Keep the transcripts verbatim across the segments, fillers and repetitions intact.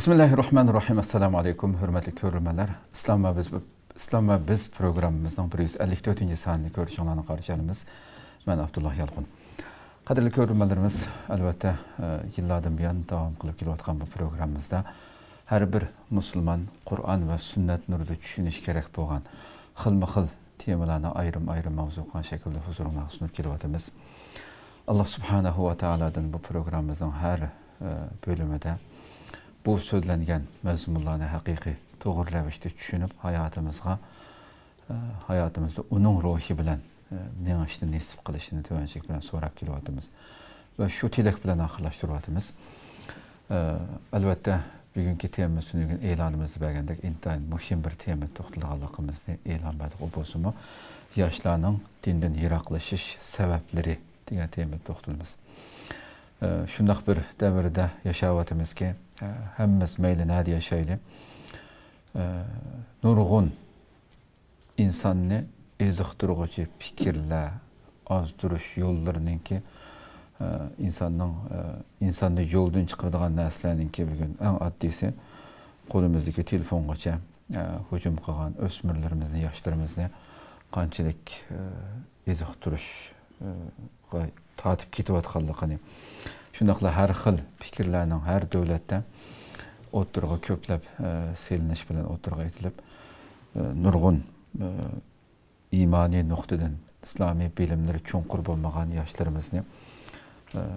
بىسمىللاھىررەھمانىررەھىم. ئەسسالامۇ ئەلەيكۇم، ھۆرمەتلىك كۆرۈرمەنلەر. ئىسلام ۋە بىز، ئىسلام ۋە بىز پروگراممىمىزنىڭ بىر يۈز ئەللىك تۆتىنچى سانىنى كۆرۈشۈڭلارنى قارشى ئالىمىز. مەن ئابدۇللا يالقۇن. قەدىرلىك كۆرۈرمەنلىرىمىز، ئەلۋەتتە، ئە، يىللاردىن بۇيان داۋام قىلىپ كېلىۋاتقان بۇ پروگراممىمىزدا ھەر بىر مۇسۇلمان قۇرئان ۋە سۈننەت نۇرىدا چۈشىنىشى كېرەك بولغان خىلمۇ خىل تېمىلارنى ئايرىم-ئايرىم ماۋزۇ قىلغان شەكىلدە ھۇزۇرۇڭلارغا سۇنۇپ كېلىۋاتىمىز. ئاللا سۇبھانەھۇ ۋە تائالادىن بۇ پروگراممىمىزنىڭ ھەر، ئە، بۆلۈمىدە بۇ سۆزلەنگەن مەزمۇنلارنى ھەقىقىي، توغرا رەۋىشتە چۈشىنىپ، ھاياتىمىزغا، ئە، ھاياتىمىزدا ئۇنىڭ روھى بىلەن، ئە، مېڭىشنى نېسىپ قىلىشىنى تۆۋەنچىلىك بىلەن سوراپ كېلىۋاتىمىز. ۋە شۇ تىلەك بىلەن ئاخىرلاشتۇرۇۋاتىمىز. ئە، ئەلۋەتتە، بۈگۈنكى تېمىمىز تۈنۈگۈن ئېلانىمىزدا بەرگەندەك ئىنتايىن مۇھىم بىر تېمىدا توختىلىدىغانلىقىمىزنى ئېلان بەردۇق. ئۇ بولسىمۇ ياشلارنىڭ دىندىن يىراقلىشىش سەۋەبلىرى دېگەن تېمىدا توختىلىمىز. ئە، شۇنداق بىر دەۋردە ياشاۋاتىمىزكى، ئە، ھەممىمىز مەيلى نەدە ياشايلى، ئە، نۇرغۇن ئىنساننى ئېزىقتۇرغۇچى پىكىرلەر، ئازدۇرۇش يوللىرىنىڭكى، ئە، ئىنساننىڭ، ئە، ئىنساننى يولدىن چىقىرىدىغان نەرسىلەرنىڭكى بۈگۈن ئەڭ ئاددىيسى قولىمىزدىكى تېلېفونغىچە، ئە، ھۇجۇم قىلغان ئۆسمۈرلىرىمىزنى، ياشلىرىمىزنى قانچىلىك، ئە، ئېزىقتۇرۇش، ئە، تارتىپ كېتىۋاتقانلىقىنى، شۇنداقلا ھەر خىل پىكىرلەرنىڭ ھەر دۆلەتتە ئوتتۇرىغا كۆپلەپ، ئە، سېلىنىش بىلەن ئوتتۇرىغا ئېتىلىپ، ئە، نۇرغۇن، ئە، ئىمانىي نۇقتىدىن ئىسلامىي بىلىملىرى چوڭقۇر بولمىغان ياشلىرىمىزنى، ئە،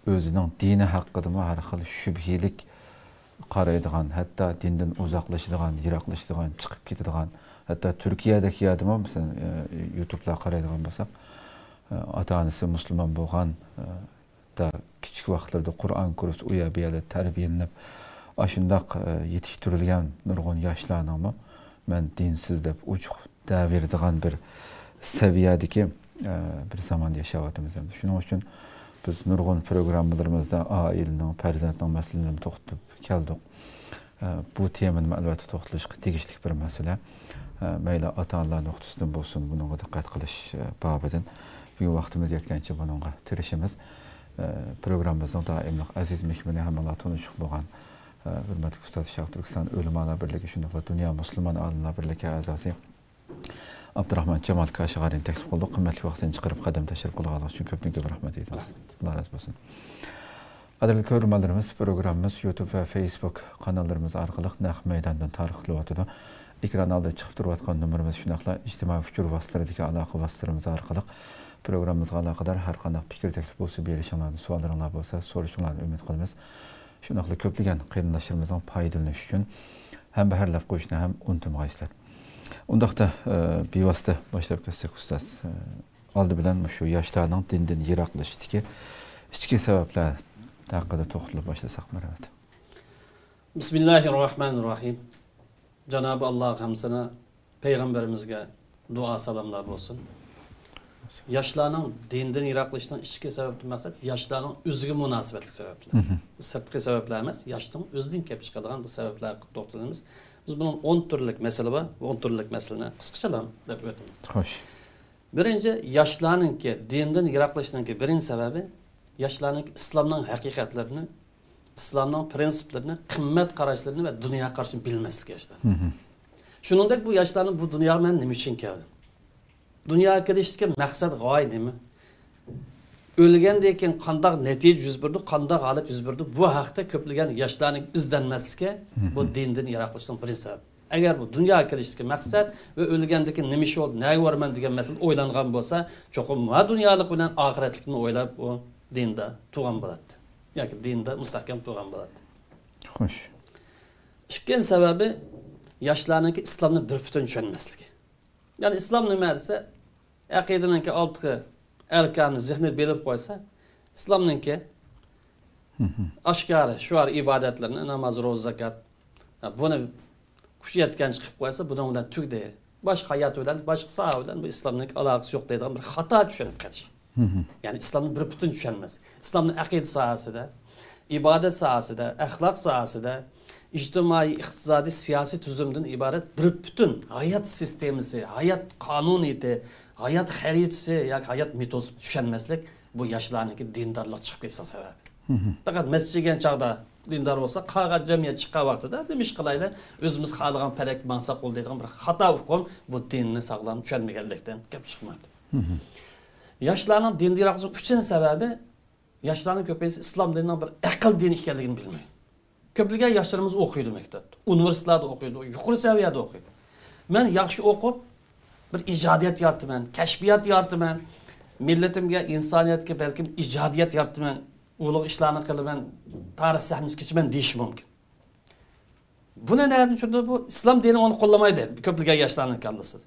ئۆزىنىڭ دىنى ھەققىدىمۇ ھەر خىل شۈبھىلىك قارايدىغان، ھەتتا دىندىن ئۇزاقلىشىدىغان، يىراقلىشىدىغان، چىقىپ كېتىدىغان، ھەتتا تۈركىيەدەك يەردىمۇ، مەسىلەن، ئە، يۇتۇبلارغا قارايدىغان بولساق، ئە، ئاتا-ئانىسى مۇسۇلمان بولغان، ئە، ھەتتا كىچىك ۋاقىتلىرىدا قۇرئان كۇرس، ئۇ يەر، بۇ يەردە تەربىيەلىنىپ، ئاشۇنداق، ئە، يېتىشتۈرۈلگەن نۇرغۇن ياشلارنىڭمۇ مەن دىنسىز دەپ ئوچۇق دەۋېرىدىغان بىر سەۋىيەدىكى، ئە، بىر زاماندا ياشاۋاتىمىز ئەمدى. شۇنىڭ ئۈچۈن بىز نۇرغۇن پروگراممىلىرىمىزدا ئائىلىنىڭ، پەرزەنتنىڭ مەسىلىلىرىنى توختىتىپ كەلدۇق. ئە، بۇ تېمىنىمۇ ئەلۋەتتە توختىلىشقا تېگىشلىك بىر مەسىلە. ئە، مەيلى ئاتا-ئانىلار نۇقتىسىدىن بولسۇن، بۇنىڭغا دىققەت قىلىش، ئە، بابىدىن بۈگۈن ۋاقتىمىز يەتكەنچە بۇنىڭغا تىرىشىمىز. ئە، پروگراممىمىزنىڭ دائىملىق ئەزىز مېھمىنى، ھەممىڭلار تونۇشلۇق بولغان، ئە، ھۆرمەتلىك ئۇستاز شەرقىي تۈركىستان ئۆلىمالار بىرلىكى، شۇنداقلا دۇنيا مۇسۇلمان ئالىملار بىرلىكى ئەزاسى ئابدۇراخمان جامال كاشىغارىنى تەكلىپ قىلدۇق. قىممەتلىك ۋاقتىنى چىقىرىپ، قەدەم تەشرىپ قىلغانلىقى ئۈچۈن كۆپتىن كۆپ رەھمەت ئېيتىمىز. رەھمەت. ئاللا رازى بولسۇن. قەدىرلىك كۆرۈرمەنلىرىمىز، پروگراممىمىز يۇتۇب ۋە فېيسبۇك قاناللىرىمىز ئارقىلىق نەق مەيداندىن تارقىتىلىۋاتىدۇ. ئېكران ئالدىدا چىقىپ تۇرۇۋاتقان نومۇرىمىز، شۇنداقلا ئىجتىمائىي ئۇچۇر ۋاسىتىلىرىدىكى ئالاقە ۋاسىتىلىرىمىز ئارقىلىق پروگراممىمىزغا ئالاقىدار ھەر قانداق پىكىر، تەكلىپ بولسا بېرىشىڭلارنى، سوئاللىرىڭلار بولسا سورىشىڭلارنى ئۈمىد قىلىمىز. شۇنداقلا كۆپلىگەن قېرىنداشلىرىمىزنىڭ پايدىلىنىشى ئۈچۈن ھەمبەھىرلەپ قويۇشنى ھەم ئۇنتۇمىغايسىلەر. ئۇنداقتا، ئە، بىۋاسىتە باشلاپ كەتسەك، ئۇستاز، ئە، ئالدى بىلەن مۇشۇ ياشلارنىڭ دىندىن يىراقلىشىشتىكى ئىچكى سەۋەبلەر ھەققىدە توختىلىپ باشلىساق، مەرھەمەت. بىسمىللاھىررەھمانىررەھىم. جانابى ئاللاغا ھەمسەنا، پەيغەمبىرىمىزگە دۇئا سالاملار بولسۇن. ياشلارنىڭ دىندىن يىراقلىشىشنىڭ ئىچكى سەۋەبتىن مەقسەت ياشلارنىڭ ئۆزىگە مۇناسىۋەتلىك سەۋەبلەر. مھم. سىرتقى سەۋەبلەر ئەمەس، ياشنىڭ ئۆزىدىن كېلىپ چىقىدىغان بۇ سەۋەبلەر ھەققىدە توختىلىمىز. بىز بۇنىڭ ئون تۈرلۈك مەسىلە بار. بۇ ئون تۈرلۈك مەسىلىنى قىسقىچىلا دەپ ئۆتىمىز. خوش. بىرىنچى، ياشلارنىڭكى دىندىن يىراقلىشىشنىڭكى بىرىنچى سەۋەبى ياشلارنىڭكى ئىسلامنىڭ ھەقىقەتلىرىنى، ئىسلامنىڭ پرىنسىپلىرىنى، قىممەت قاراشلىرىنى ۋە دۇنيا قارىشىنى بىلمەسلىكى ياشلار. مھم. شۇنىڭدەك بۇ ياشلارنى بۇ دۇنياغا مەن نېمە ئۈچۈن كەلدىم؟ دۇنياغا كېلىشتىكى مەقسەت، غايە نېمە؟ ئۆلگەندىن كېيىن قانداق نەتىجە يۈز بېرىدۇ، قانداق ھالەت يۈز بېرىدۇ؟ بۇ ھەقتە كۆپلىگەن ياشلارنىڭ ئىزدەنمەسلىكى، مھم، بۇ دىندىن يىراقلىشىشنىڭ بىرىنچى سەۋەبى. ئەگەر بۇ دۇنياغا كېلىشتىكى مەقسەت ۋە ئۆلگەندىن كېيىن نېمە ئىش بولدى، نەگە بارىمەن دېگەن مەسىلە ئويلانغان بولسا، چوقۇم ھە دۇنيالىق بىلەن ئاخىرەتلىكنى ئويلاپ، ئۇ دىندا تۇرغان بولاتتى. ياكى دىندا مۇستەھكەم تۇرغان بولاتتى. خوش. ئىككىنچى سەۋەبى، ياشلارنىڭكى ئىسلامنى بىر پۈتۈن چۈشەنمەسلىكى. يەنى ئىسلام نېمە دېسە، ئەقىدىنىڭكى ئالتە ئەركانىنى زېھنىدە بىلىپ قويسا، ئىسلامنىڭكى مھم. ئاشكارا شوئار ئىبادەتلىرىنى، ناماز، روزا، زاكات، بۇنى كۈچى يەتكەنچە قىلىپ قويسا، بۇنىڭ بىلەن تۈگىدى. باشقا ھايات بىلەن، باشقا ساھە بىلەن بۇ ئىسلامنىڭكى ئالاقىسى يوق دەيدىغان بىر خاتا چۈشەنىپ قېلىش. مھم. يەنى ئىسلامنى بىر پۈتۈن چۈشەنمەس. ئىسلامنى ئەقىدە ساھەسىدە، ئىبادەت ساھەسىدە، ئەخلاق ساھەسىدە، ئىجتىمائىي، ئىقتىسادىي، سىياسىي تۈزۈمدىن ئىبارەت بىر پۈتۈن ھايات سىستېمىسى، ھايات قانۇنىيىتى، ھايات خەرىتىسى ياكى ھايات مېتودىسى چۈشەنمەسلىك بۇ ياشلارنىڭكى دىندارلىق چىقىپ كېتىشىنىڭ سەۋەبى. مھم. پەقەت مەسچىتكە كەلگەن چاغدا دىندار بولسا، قالغان جەمئىيەت چىققان ۋاقتىدا نېمە ئىش قىلايلى، ئۆزىمىز خالىغان پەلەككە ماڭساق بولىدۇ دەيدىغان بىر خاتا ئۇقۇم، بۇ دىننى ساغلام چۈشەنمىگەنلىكتىن كېلىپ چىقمايدۇ. ياشلارنىڭ دىندىن يىراقلىشىشىنىڭ ئۈچىنچى سەۋەبى، ياشلارنىڭ كۆپىنچىسى ئىسلام دىنىنىڭ بىر ئەقىل دىنى ئىكەنلىكىنى بىلمەيدۇ. كۆپلىگەن ياشلىرىمىز ئوقۇيدۇ مەكتەپتە، ئۇنىۋېرسىتېتلاردا ئوقۇيدۇ، يۇقىرى سەۋىيەدە ئوقۇيدۇ. مەن ياخشى ئوقۇپ، بىر ئىجادىيەت يارىتىمەن، كەشپىيات يارىتىمەن، مىللىتىمگە، ئىنسانىيەتكە بەلكىم ئىجادىيەت يارىتىمەن، ئۇلۇغ ئىشلارنى قىلىمەن، تارىخ سەھنىسىگە چىقىمەن دېيىشى مۇمكىن. بۇنى نەدىن چۈشەندى؟ بۇ ئىسلام دىنى ئۇنى قوللىمايدۇ، كۆپلىگەن ياشلارنىڭ كاللىسىدا.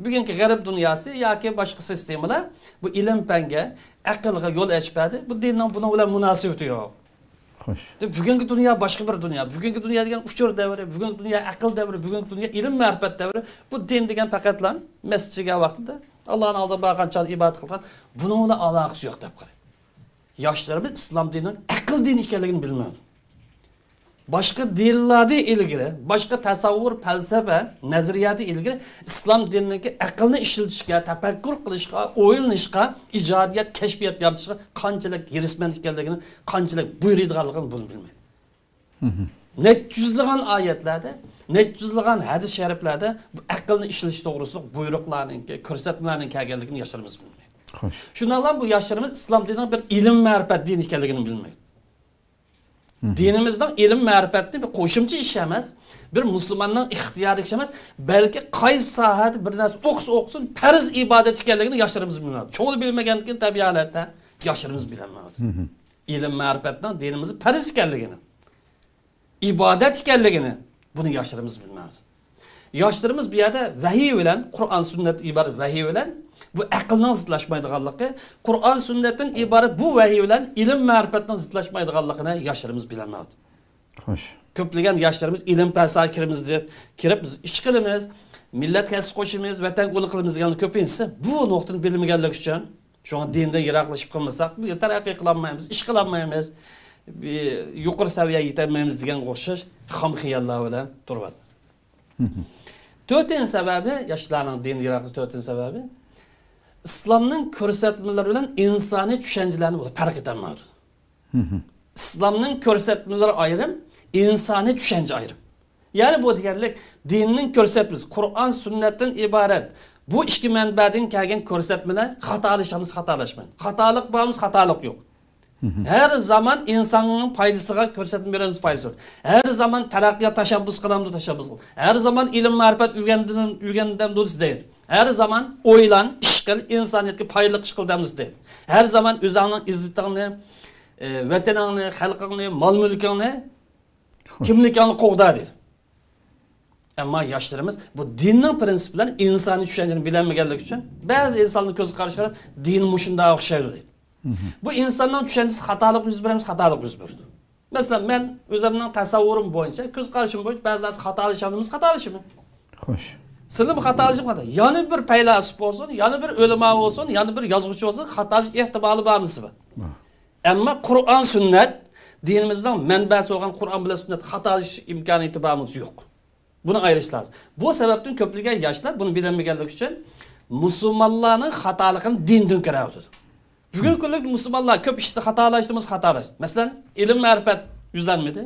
بۈگۈنكى غەرب دۇنياسى ياكى باشقا سىستېمىلار بۇ ئىلىم پەنگە، ئەقىلگە يول ئېچىپ بەردى. بۇ دىننىڭ بۇنىڭ بىلەن مۇناسىۋىتى يوق. خوش. بۈگۈنكى دۇنيا باشقا بىر دۇنيا. بۈگۈنكى دۇنيا دېگەن ئۇچۇر دەۋرى، بۈگۈنكى دۇنيا ئەقىل دەۋرى، بۈگۈنكى دۇنيا ئىلىم مەرىپەت دەۋرى. بۇ دىن دېگەن پەقەتلا مەسچىتكە كەلگەن ۋاقتىدا، ئاللانىڭ ئالدىغا بارغان چاغدا ئىبادەت قىلغان، بۇنىڭ بىلەن ئالاقىسى يوق دەپ قارايدۇ. ياشلىرىمىز ئىسلام دىنىنىڭ ئەقىل دىنى ئىكەنلىكىنى بىلمەيدۇ. باشقا دىنلاردىن ئىلگىرى، باشقا تەسەۋۋۇر، پەلسەپە، نەزەرىيەدىن ئىلگىرى ئىسلام دىنىنىڭكى ئەقىلنى ئىشلىتىشكە، تەپەككۇر قىلىشقا، ئويلىنىشقا، ئىجادىيەت، كەشپىيات يارىتىشقا قانچىلىك ھېرىسمەن ئىكەنلىكىنى، قانچىلىك بۇيرۇيدىغانلىقىنى بۇنى بىلمەيدۇ. نەچچە يۈزلىگەن ئايەتلەردە، نەچچە يۈزلىگەن ھەدىس شەرىپلەردە بۇ ئەقىلنى ئىشلىتىش توغرىسىلىق بۇيرۇقلارنىڭكى، كۆرسەتمىلەرنىڭ كەلگەنلىكىنى ياشلىرىمىز بىلمەيدۇ. خوش. شۇنداقلا بۇ ياشلىرىمىز ئىسلام دىنىنىڭ بىر ئىلىم مەرىپەت دىنى ئىكەنلىكىنى بىلمەيدۇ. دىنىمىزنىڭ ئىلىم مەرىپەتنى بىر قوشۇمچە ئىش ئەمەس، بىر مۇسۇلماننىڭ ئىختىيارىي ئىش ئەمەس، بەلكى قايسى ساھەدە بىر نەرسە ئوقۇسا ئوقۇسۇن، پەرز ئىبادەت ئىكەنلىكىنى ياشلىرىمىز بىلمەيدۇ. چوڭلار بىلمىگەندىكىن تەبىئىي ھالەتتە ياشلىرىمىز بىلەلمەيدۇ. ئىلىم مەرىپەتنىڭ دىنىمىزدا پەرز ئىكەنلىكىنى، ئىبادەت ئىكەنلىكىنى بۇنى ياشلىرىمىز بىلمەيدۇ. ياشلىرىمىز بۇ يەردە ۋەھىي بىلەن، قۇرئان سۈننەتتىن ئىبارەت ۋەھىي بىلەن بۇ ئەقىلنىڭ زىتلاشمايدىغانلىقى، قۇرئان سۈننەتتىن ئىبارەت بۇ ۋەھىي بىلەن ئىلىم مەرىپەتنىڭ زىتلاشمايدىغانلىقىنى ياشلىرىمىز بىلەلمەيدۇ. خوش. كۆپلىگەن ياشلىرىمىز ئىلىم پەلسەپە كىرىمىز دەپ كىرىپ، بىز ئىش قىلىمىز، مىللەتكە ھەسسە قوشىمىز، ۋەتەنگە ئۇنى قىلىمىز دېگەن كۆپىنچىسى بۇ نۇقتىنى بىلمىگەنلىكى ئۈچۈن، شۇڭا دىندىن يىراقلىشىپ قالمىساق، بىز تەرەققىي قىلالمايمىز، ئىش قىلالمايمىز، بىر يۇقىرى سەۋىيەگە يېتەلمەيمىز دېگەنگە ئوخشاش خام خىياللار بىلەن تۇرۇۋاتىدۇ. تۆتىنچى سەۋەبى، ياشلارنىڭ دىندىن يىراقلىشىش تۆتىنچى سەۋەبى، ئىسلامنىڭ كۆرسەتمىلىرى بىلەن ئىنسانىي چۈشەنچىلەرنى بۇلار پەرق ئېتەلمەيدۇ. ئىسلامنىڭ كۆرسەتمىلىرى ئايرىم، ئىنسانىي چۈشەنچە ئايرىم. يەنى بۇ دېگەنلىك، دىننىڭ كۆرسەتمىسى، قۇرئان سۈننەتتىن ئىبارەت بۇ ئىككى مەنبەدىن كەلگەن كۆرسەتمىلەر خاتالىشامىز، خاتالاشمايدۇ. خاتالىق بارمىز، خاتالىق يوق. ھەر زامان ئىنساننىڭ پايدىسىغا كۆرسەتمە بېرىمىز، پايدىسى بار. ھەر زامان تەرەققىيات تەشەببۇس قىلامدۇ، تەشەببۇس قىل. ھەر زامان ئىلىم مەرىپەت ئۆگەندىم، ئۆگەندەمدۇ دەيدۇ. ھەر زامان ئويلان، ئىش قىل، ئىنسانىيەتكە پايدىلىق ئىش قىل دەمدۇ دەيدۇ. ھەر زامان ئۆزۈڭنىڭ ئىززىتىڭنى، ئى، ۋەتىنىڭنى، خەلقىڭنى، مال مۈلكىڭنى، خوش. كىملىكىڭنى قوغدا دەيدۇ. ئەمما ياشلىرىمىز بۇ دىننىڭ پىرىنسىپلىرىنى، ئىنسانىي چۈشەنچىنى بىلەلمىگەنلىكى ئۈچۈن، بەزى ئىنساننىڭ كۆز قارىشىغا قاراپ، دىن مۇشۇنداق ئوخشايدۇ دەيدۇ. بۇ ئىنساننىڭ چۈشەنچىسىدە خاتالىق يۈز بېرەمىز، خاتالىق يۈز بېرىدۇ. مەسىلەن، مەن ئۆزۈمنىڭ تەسەۋۋۇرۇم بويىچە، كۆز قارىشىم بويىچە بەزى نەرسە خاتالىشامدىمىز، خاتالىشىمەن. خوش. سىلىمۇ خاتالىشىپ خاتا. يەنە بىر پەيلاسوپ بولسۇن، يەنە بىر ئۆلىما بولسۇن، يەنە بىر يازغۇچى بولسۇن، خاتالىشىش ئېھتىمالى بارمىسى بار. بار. ئەمما قۇرئان سۈننەت دىنىمىزنىڭ مەنبەسى بولغان قۇرئان بىلەن سۈننەت خاتالىشىش ئىمكانىيىتى بارمۇ؟ يوق. بۇنى ئايرىش لازىم. بۇ سەۋەبتىن كۆپلىگەن ياشلار بۇنى بىلەلمىگەنلىكى ئۈچۈن مۇسۇلمانلارنىڭ خاتالىقىنى دىندىن كۆرۈۋاتىدۇ. بۈگۈنكى كۈندە مۇسۇلمانلار كۆپ ئىشتا خاتالاشتىمىز، خاتالاشتى. مەسىلەن، ئىلىم مەرىپەت يۈزلەنمىدى،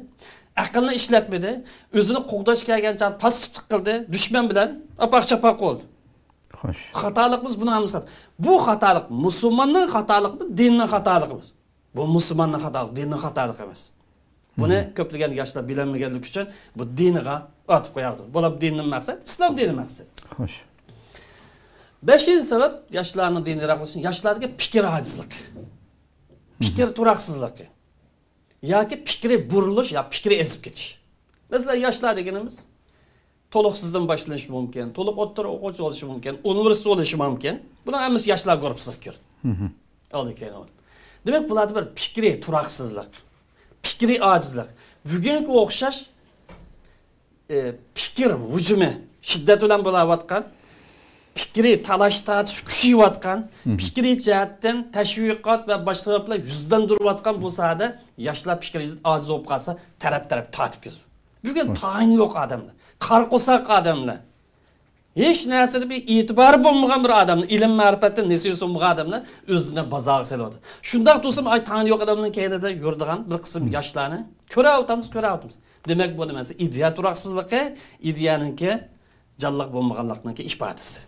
ئەقىلنى ئىشلەتمىدى، ئۆزىنى قوغداش كەلگەن چاغدا پاسسىپلىق قىلدى، دۈشمەن بىلەن ئاپاق-چاپاق بولدى. خوش. خاتالىقىمىز بۇنىڭ ھەممىسى خاتا. بۇ خاتالىق مۇسۇلماننىڭ خاتالىقىمۇ، دىننىڭ خاتالىقىمۇ؟ بۇ مۇسۇلماننىڭ خاتالىقى، دىننىڭ خاتالىقى ئەمەس. بۇنى كۆپلىگەن ياشلار بىلەلمىگەنلىكى ئۈچۈن بۇ دىنىغا ئاتىپ قوياۋاتىدۇ. بۇلار دىندىن مەقسەت، ئىسلام دىنى مەقسەت. خوش. بەشىنچى سەۋەب، ياشلارنىڭ دىندىن يىراقلىشىشى، ياشلاردىكى پىكىر ئاجىزلىقى، پىكىر تۇراقسىزلىقى ياكى پىكرى بۇرۇلۇش يا پىكرى ئېزىپ كېتىش. مەسىلەن، ياشلار دېگىنىمىز تولۇقسىزدىن باشلىنىشى مۇمكىن، تولۇق ئوتتۇرا ئوقۇغۇچى بولۇشى مۇمكىن، ئۇنىۋېرسىتېت بولۇشى مۇمكىن. بۇنىڭ ھەممىسى ياشلار گۇرۇپپىسىغا كىرىدۇ. ئالدى كەينى بولۇپ. دېمەك، بۇلاردا بىر پىكرىي تۇراقسىزلىق، پىكرىي ئاجىزلىق، بۈگۈنكى ئوخشاش، ئى، پىكىر ھۇجۇمى شىددەت بىلەن بولاۋاتقان، پىكرىي تالاش-تارتىش كۈچىيىۋاتقان، پىكرىي جەھەتتىن تەشۋىقات ۋە باشقا سەۋەبلەر يۈزلەندۈرۈۋاتقان بۇ ساھەدە ياشلار پىكرىي ئاجىز بولۇپ قالسا، تەرەپ-تەرەپ تارتىپ كېتىدۇ. بۈگۈن تايىنى يوق ئادەملەر، قارا قورساق ئادەملەر. ھېچ نەرسىدە بىر ئېتىبارى بولمىغان بىر ئادەمنى، ئىلىم مەرىپەتتىن نېسىۋىسى بولمىغان ئادەمنى ئۆزىنى بازارغا سېلىۋاتىدۇ. شۇنداق تۇرسىمۇ، ئاي، تاڭى يوق ئادەمنىڭ كەينىدە يۈرىدىغان بىر قىسىم ياشلارنى كۆرۈۋاتىمىز، كۆرۈۋاتىمىز. دېمەك، بۇ نېمە دېسە، ئىدىيە تۇراقسىزلىقى، ئىدىيەنىڭكى جانلىق بولمىغانلىقنىڭكى ئىپادىسى.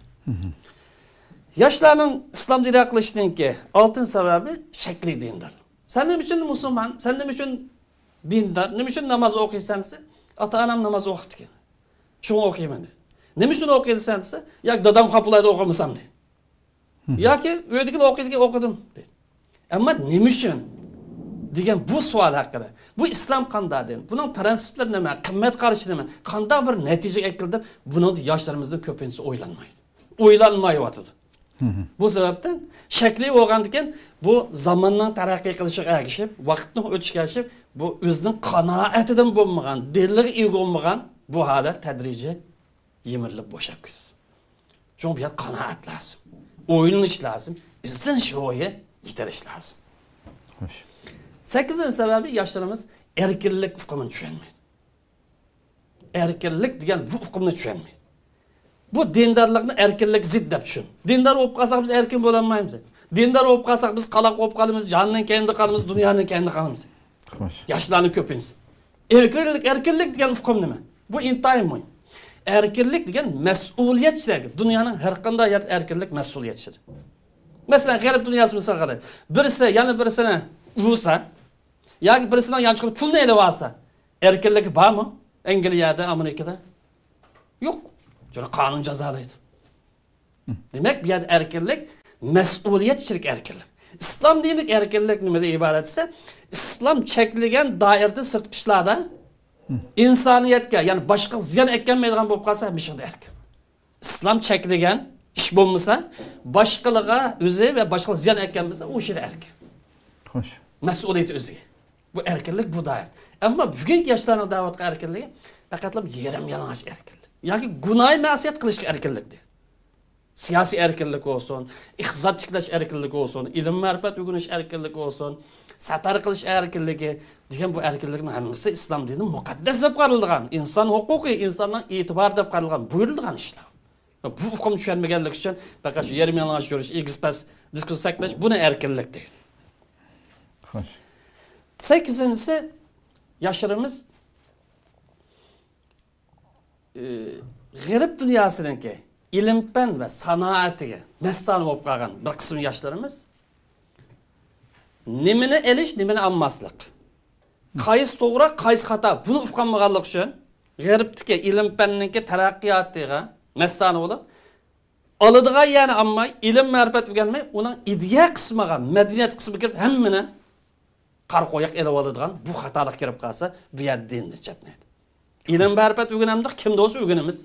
ياشلارنىڭ ئىسلام دىنىغا قىلىشنىڭكى ئالتىنچى سەۋەبى شەكلىي دىندار. سەن نېمە ئۈچۈن مۇسۇلمان؟ سەن نېمە ئۈچۈن دىندار؟ نېمە ئۈچۈن ناماز ئوقۇيسەن دېسە، ئاتا-ئانام ناماز ئوقۇپتىكەن. شۇڭا ئوقۇيمەن دەيدۇ. نېمە ئۈچۈن ئوقۇيسەن دېسە، ياكى دادام خاپا بولايدۇ ئوقۇمىسام دەيدۇ. ياكى ئۆيدىكىلەر ئوقۇيدىكەن ئوقۇدۇم دەيدۇ. ئەمما نېمە ئۈچۈن دېگەن بۇ سوئال ھەققىدە، بۇ ئىسلام قانداق دىن، بۇنىڭ پىرىنسىپلىرى نېمە، قىممەت قارىشى نېمە، قانداق بىر نەتىجىگە ئەكېلىپ، بۇنىڭدا ياشلىرىمىزنىڭ كۆپىنچىسى ئويلانمايدۇ. ئويلانمايۋاتىدۇ. بۇ سەۋەبتىن شەكلى بولغاندىكىن، بۇ زاماننىڭ تەرەققىي قىلىشىغا ئەگىشىپ، ۋاقىتنىڭ ئۆتۈشىگە ئەگىشىپ، بۇ ئۆزىنىڭ قانائىتىدىن بولمىغان، دىلىغا ئىگە بولمىغان بۇ ھالەت تەدرىجىي يىمىرىلىپ بوشاپ كېتىدۇ. شۇڭا بۇ يەردە قانائەت لازىم، ئويلىنىش لازىم، ئىزدىنىش روھى يېتىلىش لازىم. خوش. سەككىزىنچى سەۋەبى، ياشلىرىمىز ئەركىنلىك ئۇقۇمىنى چۈشەنمەيدۇ. ئەركىنلىك دېگەن بۇ ئۇقۇمنى چۈشەنمەيدۇ. بۇ دىندارلىقنى ئەركىنلىك زىت دەپ چۈشىنىدۇ. دىندار بولۇپ قالساق، بىز ئەركىن بولالمايمىز. دىندار بولۇپ قالساق، بىز قالاق بولۇپ قالىمىز، جاننىڭ كەينىدە قالىمىز، دۇنيانىڭ كەينىدە قالىمىز. خوش. ياشلارنىڭ كۆپىنچىسى. ئەركىنلىك، ئەركىنلىك دېگەن ئۇقۇم نېمە؟ بۇ ئىنتايىن مۇھىم. ئەركىنلىك دېگەن مەسئۇلىيەت ئىچىدە. دۇنيانىڭ ھەر قانداق يەردە ئەركىنلىك، مەسئۇلىيەت ئىچىدە. مەسىلەن، غەرب دۇنياسى مىسالغا ئالايلى. بىرسى يەنە بىرسىنى ئۇرسا ياكى بىرسىنىڭ يانچۇقىدا پۇلنى ئېلىۋالسا، ئەركىنلىكى بارمۇ؟ ئەنگلىيەدە، ئامېرىكىدا؟ يوق. چۈنكى قانۇن جازالايدۇ. دېمەك، بۇ يەردە ئەركىنلىك، مەسئۇلىيەت ئىچىدىكى ئەركىنلىك. ئىسلام دىنىدىكى ئەركىنلىك نېمىدىن ئىبارەت دېسە، ئىسلام چەكلىگەن دائىرىدىن سىرتقى ئىشلاردا ئىنسانىيەتكە، يەنى باشقىلىققا زىيان ئەكەلمەيدىغان بولۇپ قالسا، ھەممە ئىشىڭدا ئەركىن. ئىسلام چەكلىگەن ئىش بولمىسا، باشقىلىققا ئۆزى ۋە باشقىلىققا زىيان ئەكەلمىسە، ئۇ ئىشىدا ئەركىن. خوش. مەسئۇلىيىتى ئۆزىگە. بۇ ئەركىنلىك، بۇ دائىرە. ئەمما بۈگۈنكى ياشلارنىڭ دەۋاتقان ئەركىنلىكى پەقەتلا يېرىم يالىڭاچ ئەركىنلىك. ياكى گۇناھى مەسىيەت قىلىشقا ئەركىنلىك دېدى. سىياسىي ئەركىنلىك بولسۇن، ئىقتىساد تىكلەش ئەركىنلىكى بولسۇن، ئىلىم مەرىپەت ئۆگىنىش ئەركىنلىكى بولسۇن، سەپەر قىلىش ئەركىنلىكى دېگەن بۇ ئەركىنلىكنىڭ ھەممىسى ئىسلام دىنىدا مۇقەددەس دەپ قارىلىدىغان، ئىنسان ھوقۇقى، ئىنساننىڭ ئېتىبارى دەپ قارىلىدىغان، بۇيرۇلىدىغان ئىشلار. بۇ ئۇقۇمنى چۈشەنمىگەنلىكى ئۈچۈن پەقەت شۇ يېرىم يالىڭاچ يۈرۈش، ئېگىز پەس دىسكۇسسىيە سەكلەش، بۇنى ئەركىنلىك دەيدۇ. خوش. سەككىزىنچىسى، ياشلىرىمىز، ئى، غەرب دۇنياسىنىڭكى ئىلىم-پەن ۋە سانائەتىگە مەستانە بولۇپ قالغان بىر قىسىم ياشلىرىمىز نېمىنى ئېلىش، نېمىنى ئالماسلىق، قايسى توغرا، قايسى خاتا، بۇنى ئۇقالمىغانلىقى ئۈچۈن غەربتىكى ئىلىم-پەننىڭكى تەرەققىياتىغا مەستانە بولۇپ، ئالىدىغان يەرنى ئالماي، ئىلىم-مەرىپەت ئۆگەنمەي، ئۇنىڭ ئىدىيە قىسمىغا، مەدەنىيەت قىسمىغا كىرىپ، ھەممىنى قارا قويۇق ئېلىۋالىدىغان بۇ خاتالىق كىرىپ قالسا، بۇ يەردە دىندىن چەتنەيدۇ. ئىلىم-مەرىپەت ئۆگىنەمدۇق، كىمدە بولسا ئۆگىنىمىز.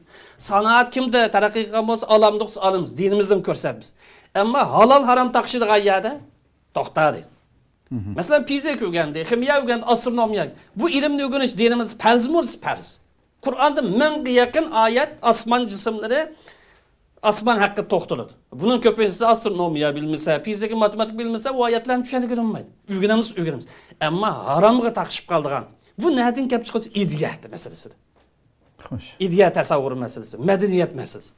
سانائەت كىمدە تەرەققىي قىلغان بولسا، ئالامدۇق، ئالىمىز. دىنىمىزدىن كۆرسەتمىز. ئەمما ھالال-ھارام تاقىشىدىغان يەردە توختىدى. مەسىلەن، فىزىكا ئۆگەندى، خىمىيە ئۆگەندى، ئاسترونومىيە. بۇ ئىلىمنى ئۆگىنىش دىنىمىزدا پەرزمۇ؟ پەرز. قۇرئاندا مىڭغا يېقىن ئايەت ئاسمان جىسىملىرى، ئاسمان ھەققىدە توختىلىدۇ. بۇنىڭ كۆپىنچىسى ئاسترونومىيە بىلمىسە، فىزىكا، ماتېماتىكا بىلمىسە، ئۇ ئايەتلەرنى چۈشەنگىلى بولمايدۇ. ئۆگىنىمىز، ئۆگىنىمىز. ئەمما ھارامغا تاقىشىپ قالىدىغان، بۇ نەدىن كەپ چىقىدۇ؟ ئىدىيە مەسىلىسىدە. خوش. ئىدىيە تەسەۋۋۇرى مەسىلىسى، مەدەنىيەت مەسىلىسى.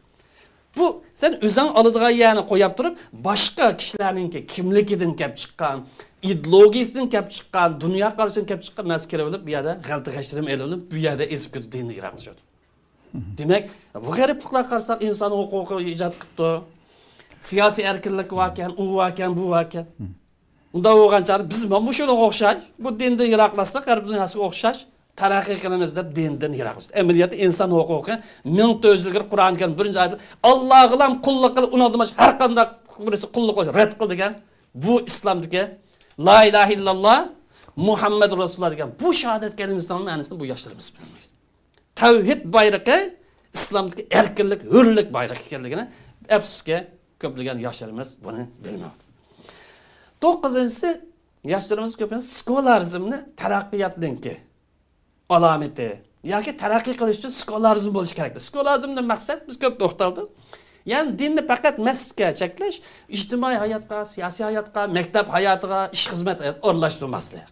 بۇ سەن ئۆزۈڭ ئالىدىغان يەرنى قويۇپ تۇرۇپ، باشقا كىشىلەرنىڭكى كىملىكىدىن كەپ چىققان، ئىدېئولوگىيىسىدىن كەپ چىققان، دۇنيا قارىشىدىن كەپ چىققان نەرسە كىرىۋېلىپ، بۇ يەردە غەلىتە غەشلىرىم ئېلىۋېلىپ، بۇ يەردە ئېزىپ كېتىدۇ، دىندىن يىراقلىشىدۇ. دېمەك، بۇ غېرىبلىقلارغا قارىساق، ئىنسان ھوقۇقى ئىجاد قىپتۇ، سىياسىي ئەركىنلىك باركەن، ئۇ باركەن، بۇ باركەن. ئۇنداق بولغان چاغدا بىز مانا مۇشۇنىڭغا ئوخشاش، بۇ دىندىن يىراقلاشساق، غەرب دۇنياسىغا ئوخشاش تەرەققىي قىلىمىز دەپ دىندىن يىراقلىشىدۇ. ئەمەلىيەتتە ئىنسان ھوقۇقى مىڭ تۆت يۈز يىل ئىلگىرى قۇرئان كەرىم بىرىنچى ئايەتتە، «ئاللاغىلا قۇللۇق قىل، ئۇنىڭدىن باشقا ھەر قانداق بىرسى قۇللۇق قىلسا رەت قىل» دېگەن بۇ ئىسلامدىكى لا ئىلاھە ئىللاللا مۇھەممەدۇر رەسۇلۇللا دېگەن بۇ شاھادەت كەلىمىسىنىڭ مەنىسىنى بۇ ياشلىرىمىز بىلمەيدۇ. تەۋھىد بايرىقى ئىسلامدىكى ئەركىنلىك، ھۆرلۈك بايرىقى ئىكەنلىكىنى، ئەپسۇسكى، كۆپلىگەن ياشلىرىمىز بۇنى بىلمەيدۇ. توققۇزىنچىسى، ياشلىرىمىز كۆپىنچە سېكۇلارىزمنى تەرەققىياتنىڭكى ئالامىتى ياكى تەرەققىي قىلىش ئۈچۈن سېكۇلارىزم بولۇشى كېرەك. سېكۇلارىزمدىن مەقسەت، بىز كۆپ توختالدۇق. يەنى دىننى پەقەت مەسچىتكە چەكلەش، ئىجتىمائىي ھاياتقا، سىياسىي ھاياتقا، مەكتەپ ھاياتىغا، ئىش خىزمەت ھاياتىغا ئورۇنلاشتۇرماسلىق.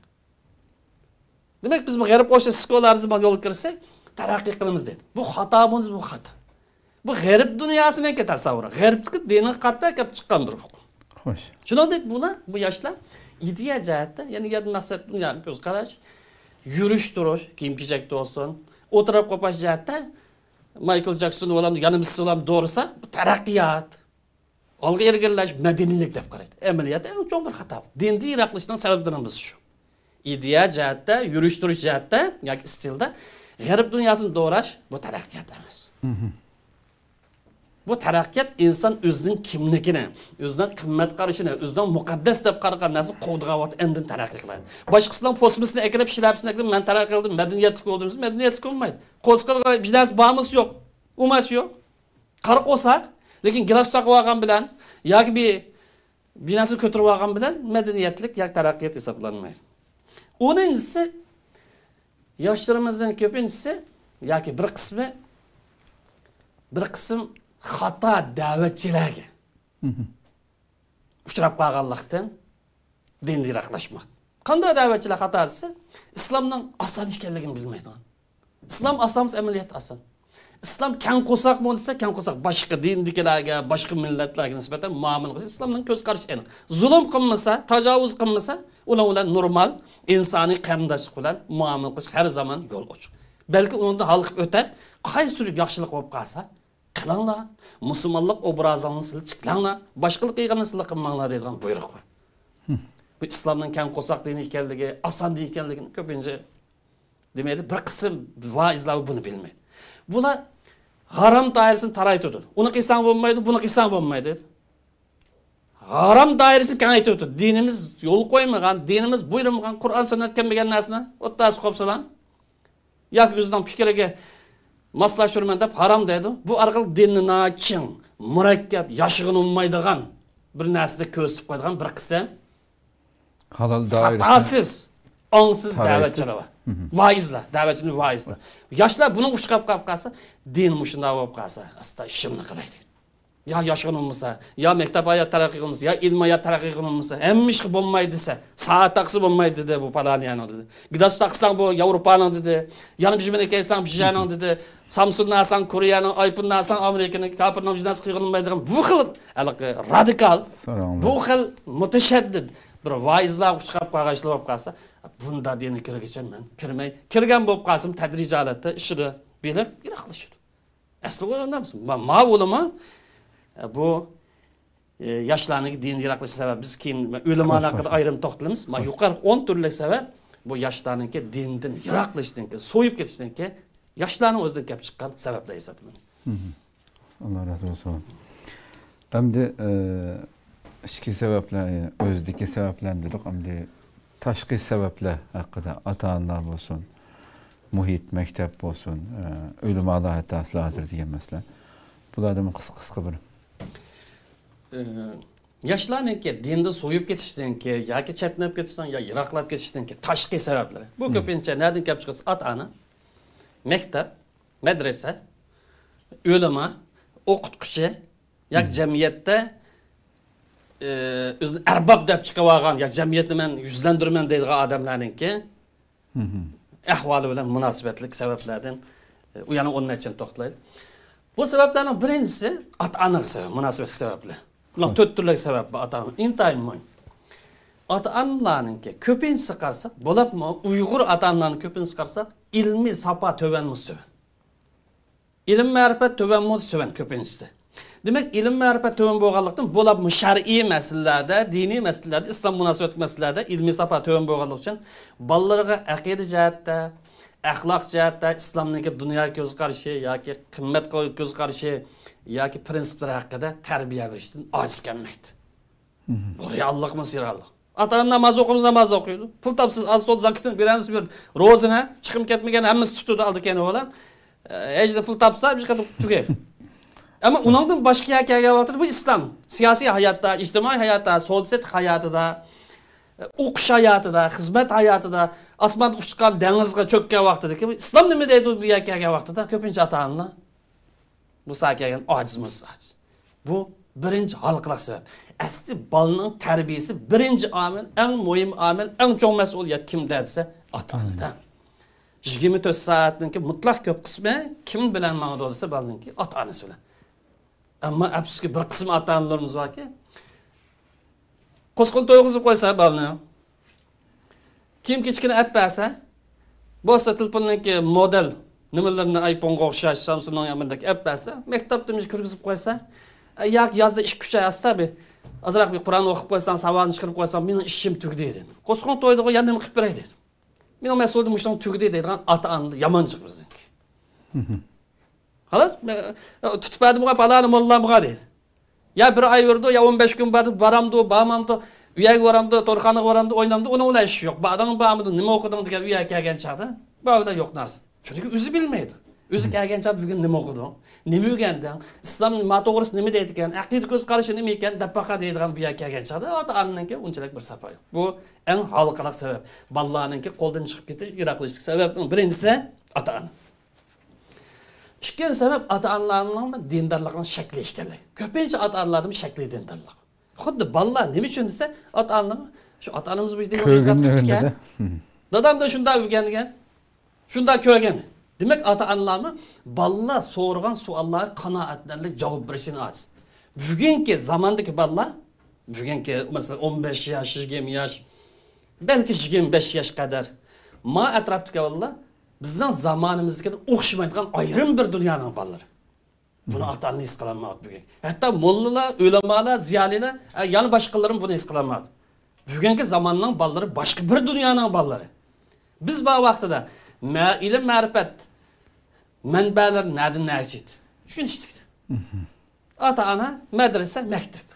دېمەك، بىز بۇ غەرب ئوخشاش سېكۇلارىزمغا يول كىرسەك، تەرەققىي قىلىمىز دەيدۇ. بۇ خاتا بولسا، بۇ خاتا. بۇ غەرب دۇنياسىنىڭكى تەسەۋۋۇرى. غەربتىكى دىنغا قارىتا كەپ چىققان بىر ھوقۇق. خوش. شۇنىڭدەك بۇلار، بۇ ياشلار ئىدىيە جەھەتتە، يەنى يەر مەقسەت، دۇنيا كۆز قاراش، يۈرۈش تۇرۇش، كىيىم كېچەكتە بولسۇن، ئولتۇرۇپ قوپاش جەھەتتە مايكل جاكسون بولامدۇ، يەنە بىرسى بولامدۇ دورىسا، بۇ تەرەققىيات. ئالغا ئىلگىرىلەش، مەدەنىيلىك دەپ قارايدۇ. ئەمەلىيەتتە ئەڭ چوڭ بىر خاتالىق. دىندىن يىراقلىشىشنىڭ سەۋەبلىرىنىڭ بىرسى شۇ. ئىدىيە جەھەتتە، يۈرۈش تۇرۇش جەھەتتە ياكى ئىستىلدا غەرب دۇنياسىنى دوراش، بۇ تەرەققىيات ئەمەس. بۇ تەرەققىيات ئىنسان ئۆزىنىڭ كىملىكىنى، ئۆزىنىڭ قىممەت قارىشىنى، ئۆزىنىڭ مۇقەددەس دەپ قارىغان نەرسىنى قوغدىغان ۋاقىتتا ئاندىن تەرەققىي قىلىدۇ. باشقىسىنىڭ پوسمىسىنى ئەكېلىپ، شىلەپىسىنى ئەكېلىپ، مەن تەرەققىي قىلدىم، مەدەنىيەتلىك بولدۇم دېسە، مەدەنىيەتلىك بولمايدۇ. قورسىقىدا بىر نەرسە بارمۇ يوق، ئۇماچ يوق. قارا قورساق، لېكىن گىلاس تاقىۋالغان بىلەن ياكى بىر، بىر نەرسە كۆتۈرۈۋالغان بىلەن مەدەنىيەتلىك ياكى تەرەققىيات ھېسابلانمايدۇ. ئونىنچىسى، ياشلىرىمىزنىڭ كۆپىنچىسى ياكى بىر قىسمى، بىر قىسىم خاتا دەۋەتچىلەرگە ئۇچراپ قالغانلىقتىن دىندىن يىراقلاشماق. قانداق دەۋەتچىلەر خاتا دېسە، ئىسلامنىڭ ئاسان ئىكەنلىكىنى بىلمەيدىغان. ئىسلام ئاسانمۇ؟ ئەمەلىيەتتە ئاسان. ئىسلام كەڭ قورساقمۇ دېسە، كەڭ قورساق. باشقا دىندىكىلەرگە، باشقا مىللەتلەرگە نىسبەتەن مۇئامىلە قىلىش ئىسلامنىڭ كۆز قارىشى ئېنىق. زۇلۇم قىلمىسا، تاجاۋۇز قىلمىسا، ئۇنىڭ بىلەن نورمال ئىنسانىي قېرىنداشلىق بىلەن مۇئامىلە قىلىشقا ھەر زامان يول ئوچۇق. بەلكى ئۇنىڭدىن ھالقىپ ئۆتەپ، قايسى تۈرلۈك ياخشىلىق بولۇپ قالسا، قىلىڭلار، مۇسۇلمانلىق ئوبرازىڭلارنى سىلەر چىكلەڭلار، باشقىلار قىلغىنىنى سىلەر قىلماڭلار دەيدىغان بۇيرۇق بار. بۇ ئىسلامنىڭ كەڭ قورساق دىنى ئىكەنلىكى، ئاسان دىن ئىكەنلىكىنى كۆپىنچە دېمەيلى، بىر قىسىم ۋائىزلار بۇنى بىلمەيدۇ. بۇلار ھارام دائىرىسىنى تارايتىدۇ. ئۇنى قىلساڭ بولمايدۇ، بۇنى قىلساڭ بولمايدۇ دەيدۇ. ھارام دائىرىسىنى كېڭەيتىۋېتىدۇ. دىنىمىز يول قويمىغان، دىنىمىز بۇيرۇمىغان، قۇرئان سۈننەت كەلمىگەن نەرسىنى ئوتتۇرىغا سوقۇپ سالام. ياكى ئۆزىنىڭ پىكرىگە ماسلاشتۇرىمەن دەپ ھارام دەيدۇ. بۇ ئارقىلىق دىننى ناھايىتى چىڭ، مۇرەككەپ، ياشىغىلى بولمايدىغان بىر نەرسىدەك كۆرسىتىپ قويىدىغان بىر قىسىم ھالال دائىرىسىنى ساپاسىز، ئاڭسىز تارايتىپ دەۋەتچىلەر بار. ۋائىزلار، دەۋەتچىلەر ۋائىزلار. ياشلار بۇنىڭغا ئۇچراپ قاپ قالسا، دىن مۇشۇنداق بولۇپ قالسا، ئاستا ئىشىمنى قىلاي دەيدۇ. يا ياشىغىلى بولمىسا، يا مەكتەپ ھاياتى تەرەققىي قىلمىسا، يا ئىلمىي ھايات تەرەققىي قىلمىسا، ھەممە ئىشقا بولمايدۇ دېسە، سائەت تاقىسى بولمايدۇ دېدى بۇ پالانىيەنىڭ دېدى. گىداس تاقىساڭ بۇ ياۋروپانىڭ دېدى. يەنە بىر نېمىنى كىيسەڭ بىژەنىڭ دېدى. سامسۇننى ئالساڭ كورېيەنىڭ، ئايفوننى ئالساڭ ئامېرىكىنىڭ، كاپىرنىڭ بىر نەرسە قىلغىلى بولمايدىغان بۇ خىل ھېلىقى رادىكال، سوراڭلار. بۇ خىل مۇتەشەددىد بىر ۋائىزلارغا ئۇچراپ قالغان ئىشلار بولۇپ قالسا، بۇنداق دىنغا كىرگۈچە مەن كىرمەي، كىرگەن بولۇپ قالسىمۇ تەدرىجىي ھالەتتە ئىشىدا بىلىپ يىراقلىشىدۇ. ئەسلى ئۇ ئەمەس. ما، ما ئۇلىما، ئە، بۇ، ئە، ياشلارنىڭ دىندىن يىراقلىشىش سەۋەبى، بىز كېيىن ئۆلىمانىڭ ھەققىدە ئايرىم توختىلىمىز. ما يۇقىرىقى ئون تۈرلۈك سەۋەب، بۇ ياشلارنىڭكى دىندىن يىراقلىشىشتىن كېيىن، سويۇپ كېتىشتىن كېيىن، ياشلارنىڭ ئۆزىدىن كەپ چىققان سەۋەبلەر ھېسابلىنىدۇ. ئاللا رازى بولسۇن. ئەمدى، ئە، ئىچكى سەۋەبلەر، ئۆزىدىكى سەۋەبلەرنى دېدۇق. ئەمدى تاشقى سەۋەبلەر ھەققىدە، ئاتا-ئانىلار بولسۇن، مۇھىت، مەكتەپ بولسۇن، ئە، ئۆلىمالار ھەتتا سىلەر ھازىر دېگەن مەسىلە. بۇلاردىمۇ قىسقا، قىسقا بىر. ئە، ياشلارنىڭكى دىندىن سويۇپ كېتىشتىنكى ياكى چەتنەپ كېتىشتىن يا يىراقلاپ كېتىشتىنكى تاشقى سەۋەبلىرى. بۇ كۆپىنچە نەدىن كەپ چىقىدۇ؟ ئاتا-ئانا، مەكتەپ، مەدرىسە، ئۆلىما، ئوقۇتقۇچى ياكى جەمئىيەتتە، ئى، ئۆزىنى ئەرباب دەپ چىقىۋالغان يا جەمئىيەتنى مەن يۈزلەندۈرىمەن دەيدىغان ئادەملەرنىڭكى ئەھۋالى بىلەن مۇناسىۋەتلىك سەۋەبلەردىن، ئى، ئۇ يەنە ئون نەچچىنى توختىلايلى. بۇ سەۋەبلەرنىڭ بىرىنچىسى ئاتا-ئانىغا سەۋەب، مۇناسىۋەتلىك سەۋەبلەر. بۇنىڭ تۆت تۈرلۈك سەۋەب بار ئاتا-ئانا. ئىنتايىن مۇھىم. ئاتا-ئانىلارنىڭكى كۆپىنچىسى قارىساق، بولۇپمۇ ئۇيغۇر ئاتا-ئانىلارنىڭ كۆپىنچىسى قارىساق، ئىلمىي ساپا تۆۋەنمۇ سۆۋەن. ئىلىم مەرىپەت تۆۋەنمۇ سۆۋەن كۆپىنچىسى. دېمەك، ئىلىم مەرىپەت تۆۋەن بولغانلىقتىن، بولۇپمۇ شەرئىي مەسىلىلەردە، دىنىي مەسىلىلەردە، ئىسلام مۇناسىۋەتلىك مەسىلىلەردە ئىلمىي ساپا تۆۋەن بولغانلىقى ئۈچۈن، بالىلىرىغا ئەقىدە جەھەتتە، ئەخلاق جەھەتتە، ئىسلامنىڭكى دۇنيا كۆز قارىشى ياكى قىممەت كۆز قارىشى ياكى پىرىنسىپلىرى ھەققىدە تەربىيە بېرىشتىن ئاجىز كەلمەيدۇ. بۇ رېئاللىقمۇ رېئاللىق. ئاتا-ئانا ناماز ئوقۇمىسا ناماز ئوقۇيدۇ. پۇل تاپسا ئاز سول زاكىتىنى بېرەمىز بىر روزىنى، چىقىم كەتمىگەن ھەممىسى تۇتىدۇ ئالدى كەينى بىلەن. ئە، ھېچ پۇل تاپسا بىر قېتىم تۈگەيدۇ. ئەمما ئۇنىڭدىن باشقا يەرگە كەلگەن ۋاقتىدا بۇ ئىسلام سىياسىي ھاياتتا، ئىجتىمائىي ھاياتتا، سودا سېتىق ھاياتىدا، ئە، ئوقۇش ھاياتىدا، خىزمەت ھاياتىدا، ئاسماندا ئۇچقان دېڭىزغا چۆككەن ۋاقتىدىكى بۇ ئىسلام نېمە دەيدۇ بۇ يەرگە كەلگەن ۋاقتىدا كۆپىنچە ئاتا-ئانىلار. بۇ ساھەگە كەلگەن ئاجىزمۇ ئاجىز. بۇ بىرىنچى ھالقىلىق سەۋەب. ئەسلى بالىنىڭ تەربىيىسى بىرىنچى ئامىل، ئەڭ مۇھىم ئامىل، ئەڭ چوڭ مەسئۇلىيەت كىمدە دېسە، ئاتا-ئانىدا. يىگىرمە تۆت سائەتنىڭكى مۇتلەق كۆپ قىسمى كىم بىلەن ماڭىدۇ دېسە، بالىنىڭكى ئاتا-ئانىسى بىلەن. ئەمما ئەپسۇسكى، بىر قىسىم ئاتا-ئانىلىرىمىز باركى، قوسقىنى تويغۇزۇپ قويسا بالىنى، كىيىم-كېچىكىنى ئەپ بەرسە، بولسا تېلېفوننىڭكى مودېل نېمىلىرىنى، ئايفونغا ئوخشاش، سامسۇننىڭ يامىنىدەك ئەپ بەرسە، مەكتەپتە مۇشۇ كىرگۈزۈپ قويسا، ئە، ياكى يازدا ئىككى-ئۈچ ئاي ئاستا بىر ئازراق بىر قۇرئان ئوقۇپ قويساڭ، ساۋاتىنى چىقىرىپ قويساڭ، مېنىڭ ئىشىم تۈگىدى دېدى. قوسقىنى تويدىغۇ، يەنە نېمە قىلىپ بېرەي دېدى. مېنىڭ مەسئۇلىيىتىم مۇشۇنىڭ تۈگىدى دەيدىغان ئاتا-ئانىلار يامان جىق بىزنىڭكى. خالاس، مە-، تۇتۇپ بەردىمغۇ، پالانى موللامغا دەيدۇ. يا بىر ئاي يۈرىدۇ، يا ئون بەش كۈن بارىدۇ، بارامدۇ، بارمامدۇ، ئۆيگە بارامدۇ، تورخانىغا بارامدۇ، ئوينامدۇ، ئۇنىڭ بىلەن ئىشى يوق. باردىڭمۇ، بارمىدىڭ، نېمە ئوقۇدۇڭ دېگەن ئۆيگە كەلگەن چاغدا بۇ بىلەن يوق نەرسە. چۈنكى ئۆزى بىلمەيدۇ. ئۆزى كەلگەن چاغدا بۈگۈن نېمە ئوقۇدۇڭ، نېمە ئۆگەندىڭ، ئىسلام ما توغرىسىدا نېمە دەيدىكەن، ئەقىدە كۆز قارىشى نېمە ئىكەن دەپ باقا دەيدىغان بۇ يەرگە كەلگەن چاغدا ئاتا-ئانىنىڭكى ئۇنچىلىك بىر ساپا يوق. بۇ ئەڭ ھالقىلىق سەۋەب. بالىلارنىڭكى قولدىن چىقىپ كېتىش، يىراقلىشىش سەۋەبنىڭ بىرىنچىسى ئاتا-ئانا. ئىككىنچى سەۋەب ئاتا-ئانىلارنىڭ دىندارلىقىنىڭ شەكلى ئىكەنلىكى. كۆپىنچە ئاتا-ئانىلاردىمۇ شەكلىي دىندارلىق. خۇددى بالىلار نېمە ئۈچۈن دېسە، ئاتا-ئانىلىرمۇ شۇ ئاتا-ئانىمىز بۇ يەردە كۆرگەن تۇتۇپتىكەن. دادامدا شۇنداق ئۆگەنگەن، شۇنداق كۆرگەن. دېمەك، ئاتا-ئانىلارمۇ بالىلار سورىغان سوئاللارغا قانائەتلەنەرلىك جاۋاب بېرىشتىن ئاجىز. بۈگۈنكى زاماندىكى بالىلار، بۈگۈنكى، مەسىلەن، ئون بەش ياش، يىگىرمە ياش، بەلكى يىگىرمە بەش ياش قەدەر، ما ئەتراپتىكى بالىلار بىزنىڭ زامانىمىزدىكىدىن ئوخشىمايدىغان ئايرىم بىر دۇنيانىڭ بالىلىرى. بۇنى ئاتا-ئانا ھېس قىلالمايۋاتىدۇ بۈگۈن. ھەتتا موللىلار، ئۆلىمالار، زىيالىيلار، ئە، يەنە باشقىلىرىمۇ بۇنى ھېس قىلالمايۋاتىدۇ. بۈگۈنكى زاماننىڭ بالىلىرى باشقا بىر دۇنيانىڭ بالىلىرى. بىز بار ۋاقتىدا مە-، ئىلىم-مەرىپەت مەنبەلىرى نەدىن نەگىچە ئىدى؟ چۈشىنىشتىكتى. ئاتا-ئانا، مەدرىسە، مەكتەپ.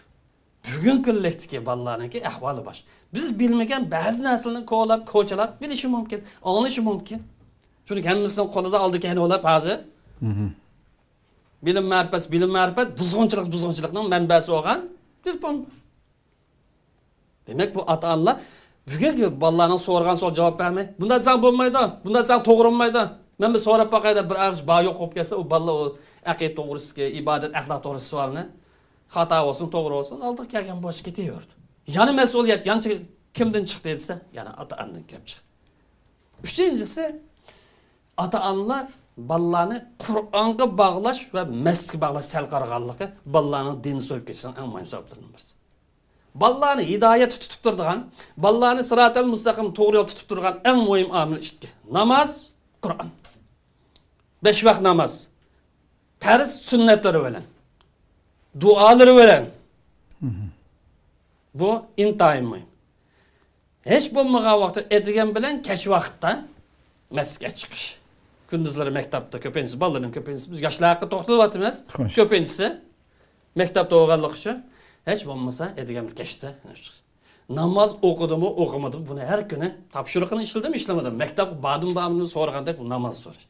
بۈگۈنكى كۈنلۈكتىكى بالىلارنىڭكى ئەھۋالى باشقا. بىز بىلمىگەن بەزى نەرسىلەرنى كولاپ، كوچىلاپ بىلىشى مۇمكىن، ئاڭلىشى مۇمكىن. چۈنكى ھەممىسىنىڭ قولىدا ئالدى كەينى بولۇپ ھازىر. بىلىم مەرىپەت، بىلىم مەرىپەت، بۇزغۇنچىلىق، بۇزغۇنچىلىقنىڭ مەنبەسى بولغان تېلېفون. دېمەك، بۇ ئاتا-ئانىلار بۈگۈنكى بالىلارنىڭ سورىغان سوئال جاۋاب بەرمەي، بۇنداق دېسەڭ بولمايدۇ، بۇنداق دېسەڭ توغرا بولمايدۇ. مەن بىر سوراپ باقاي دەپ بىر ئاغىچ بار يوق بولۇپ كەتسە، ئۇ بالىلار ئۇ ئەقىدە توغرىسىدىكى، ئىبادەت، ئەخلاق توغرىسىدىكى سوئالنى، خاتا بولسۇن، توغرا بولسۇن، ئالدىغا كەلگەن بويىچە كېتىۋېرىدۇ. يەنە مەسئۇلىيەت، يەنە كىمدىن چىقتى دېسە، يەنە ئاتا-ئانىدىن كېلىپ چىقتى. ئۈچىنچىسى، ئاتا-ئانىلار بالىلارنى قۇرئانغا باغلاش ۋە مەسچىتكە باغلاش سەل قارىغانلىقى بالىلارنىڭ دىننى سويۇپ كېتىشىنىڭ ئەڭ مۇھىم سەۋەبلىرىنىڭ بىرسى. بالىلارنى ھىدايەتتە تۇتۇپ تۇرىدىغان، بالىلارنى سىراتەل مۇستەقىم، توغرا يولدا تۇتۇپ تۇرىدىغان ئەڭ مۇھىم ئامىل ئىككى. ناماز، قۇرئان. بەش ۋاق ناماز. پەرز سۈننەتلىرى بىلەن. دۇئالىرى بىلەن. بۇ ئىنتايىن مۇھىم. ھېچ بولمىغان ۋاقىتتا ئەتىگەن بىلەن كەچ ۋاقىتتا مەسچىتكە چىقىش. كۈندۈزلىرى مەكتەپتە كۆپىنچىسى، بالىلارنىڭ كۆپىنچىسى، بىز ياشلار ھەققىدە توختىلىۋاتىمىز. خوش. كۆپىنچىسى مەكتەپتە بولغانلىقى ئۈچۈن ھېچ بولمىسا ئەتىگەن بىلەن كەچتە ناماز ئوقۇدىمۇ، ئوقۇمىدىمۇ، بۇنى ھەر كۈنى تاپشۇرۇقىنى ئىشلىدىمۇ، ئىشلىمىدىمۇ، مەكتەپكە باردىمۇ، بارمىدىمۇ سورىغاندەك بۇ ناماز سوراش.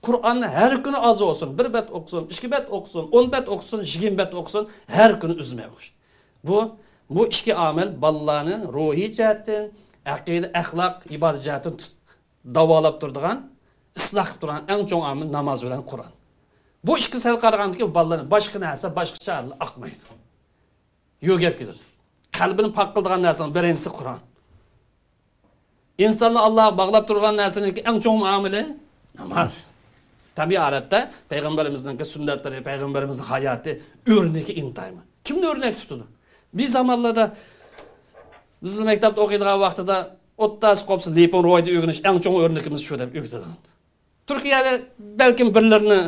قۇرئاننى ھەر كۈنى ئاز بولسۇن، بىر بەت ئوقۇسۇن، ئىككى بەت ئوقۇسۇن، ئون بەت ئوقۇسۇن، يىگىرمە بەت ئوقۇسۇن، ھەر كۈنى ئۈزمەي ئوقۇش. بۇ، بۇ ئىككى ئامىل بالىلارنى روھىي جەھەتتىن، ئەقىدە، ئەخلاق، ئىبادەت جەھەتتىن تۇت-، داۋالاپ تۇرىدىغان، ئىسلاھ قىلىپ تۇرىدىغان ئەڭ چوڭ ئامىل ناماز بىلەن قۇرئان. بۇ ئىككى سەل قارىغاندىكىن بالىلارنى باشقا نەرسە، باشقا چارىلەر ئاقمايدۇ. يۆگەپ كېتىدۇ. قەلبىنى پاك قىلىدىغان نەرسىنىڭ بىرىنچىسى قۇرئان. ئىنساننى ئاللاغا باغلاپ تۇرغان نەرسىنىڭكى ئەڭ چوڭ ئامىلى ناماز. تەبىئىي ھالەتتە پەيغەمبىرىمىزنىڭكى سۈننەتلىرى، پەيغەمبىرىمىزنىڭ ھاياتى، ئۆرنىكى ئىنتايىن. كىمنى ئۆرنەك تۇتىدۇ؟ بىر زامانلاردا بىز مەكتەپتە ئوقۇيدىغان ۋاقتىدا ئوتتاس قوپسا لېپىن روھىدا ئۆگىنىش ئەڭ چوڭ ئۆرنىكىمىز شۇ دەپ ئۆگىتىدىغان. تۈركىيەدە بەلكىم بىرلىرىنى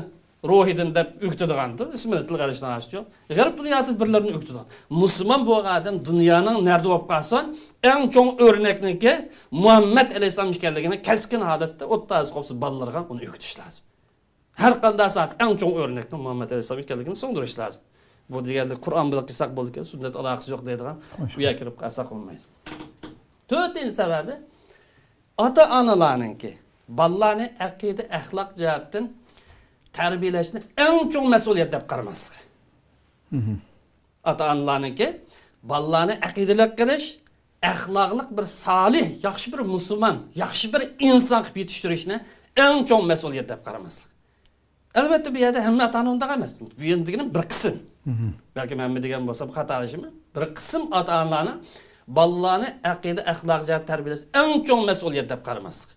روھىدىن دەپ ئۆگىتىدىغاندۇ، ئىسمىنى تىلغا ئېلىشنىڭ ھاجىتى يوق. غەرب دۇنياسى بىرلىرىنى ئۆگىتىدىغان. مۇسۇلمان بولغان ئادەم دۇنيانىڭ نەدە بولۇپ قالسۇن، ئەڭ چوڭ ئۆرنەكنىڭكى مۇھەممەد ئەلەيھىسسالام ئىكەنلىكىنى كەسكىن ھالەتتە ئوتتۇرا قوپسا بالىلىرىغا ئۇنى ئۆگىتىش لازىم. ھەر قانداق ساھەدە ئەڭ چوڭ ئۆرنەكنىڭ مۇھەممەد ئەلەيھىسسالام ئىكەنلىكىنى سىڭدۈرۈش لازىم. بۇ دېگەنلىك قۇرئان بىلەن قىلساق بولىدىكەن، سۈننەت ئالاقىسى يوق دەيدىغان، بۇ يەرگە كىرىپ قالساق بولمايدۇ. تۆتىنچى سەۋەبى، ئاتا-ئانىلارنىڭكى بالىلارنى ئەقىدە، ئەخلاق جەھەتتىن تەربىيەلەشنى ئەڭ چوڭ مەسئۇلىيەت دەپ قارىماسلىقى. ئاتا-ئانىلارنىڭكى بالىلارنى ئەقىدىلىك قىلىش، ئەخلاقلىق بىر سالىھ، ياخشى بىر مۇسۇلمان، ياخشى بىر ئىنسان قىلىپ يېتىشتۈرۈشنى ئەڭ چوڭ مەسئۇلىيەت دەپ قارىماسلىق. ئەلۋەتتە، بۇ يەردە ھەممە ئاتا-ئانا ئۇنداق ئەمەس. بۇ يەردە دېگىنىم بىر قىسىم. بەلكىم ھەممە دېگەن بولسا، بۇ خاتا دېيىشىمەن. بىر قىسىم ئاتا-ئانىلارنى بالىلارنى ئەقىدە، ئەخلاق جەھەتتە تەربىيەلەش ئەڭ چوڭ مەسئۇلىيەت دەپ قارىماسلىق.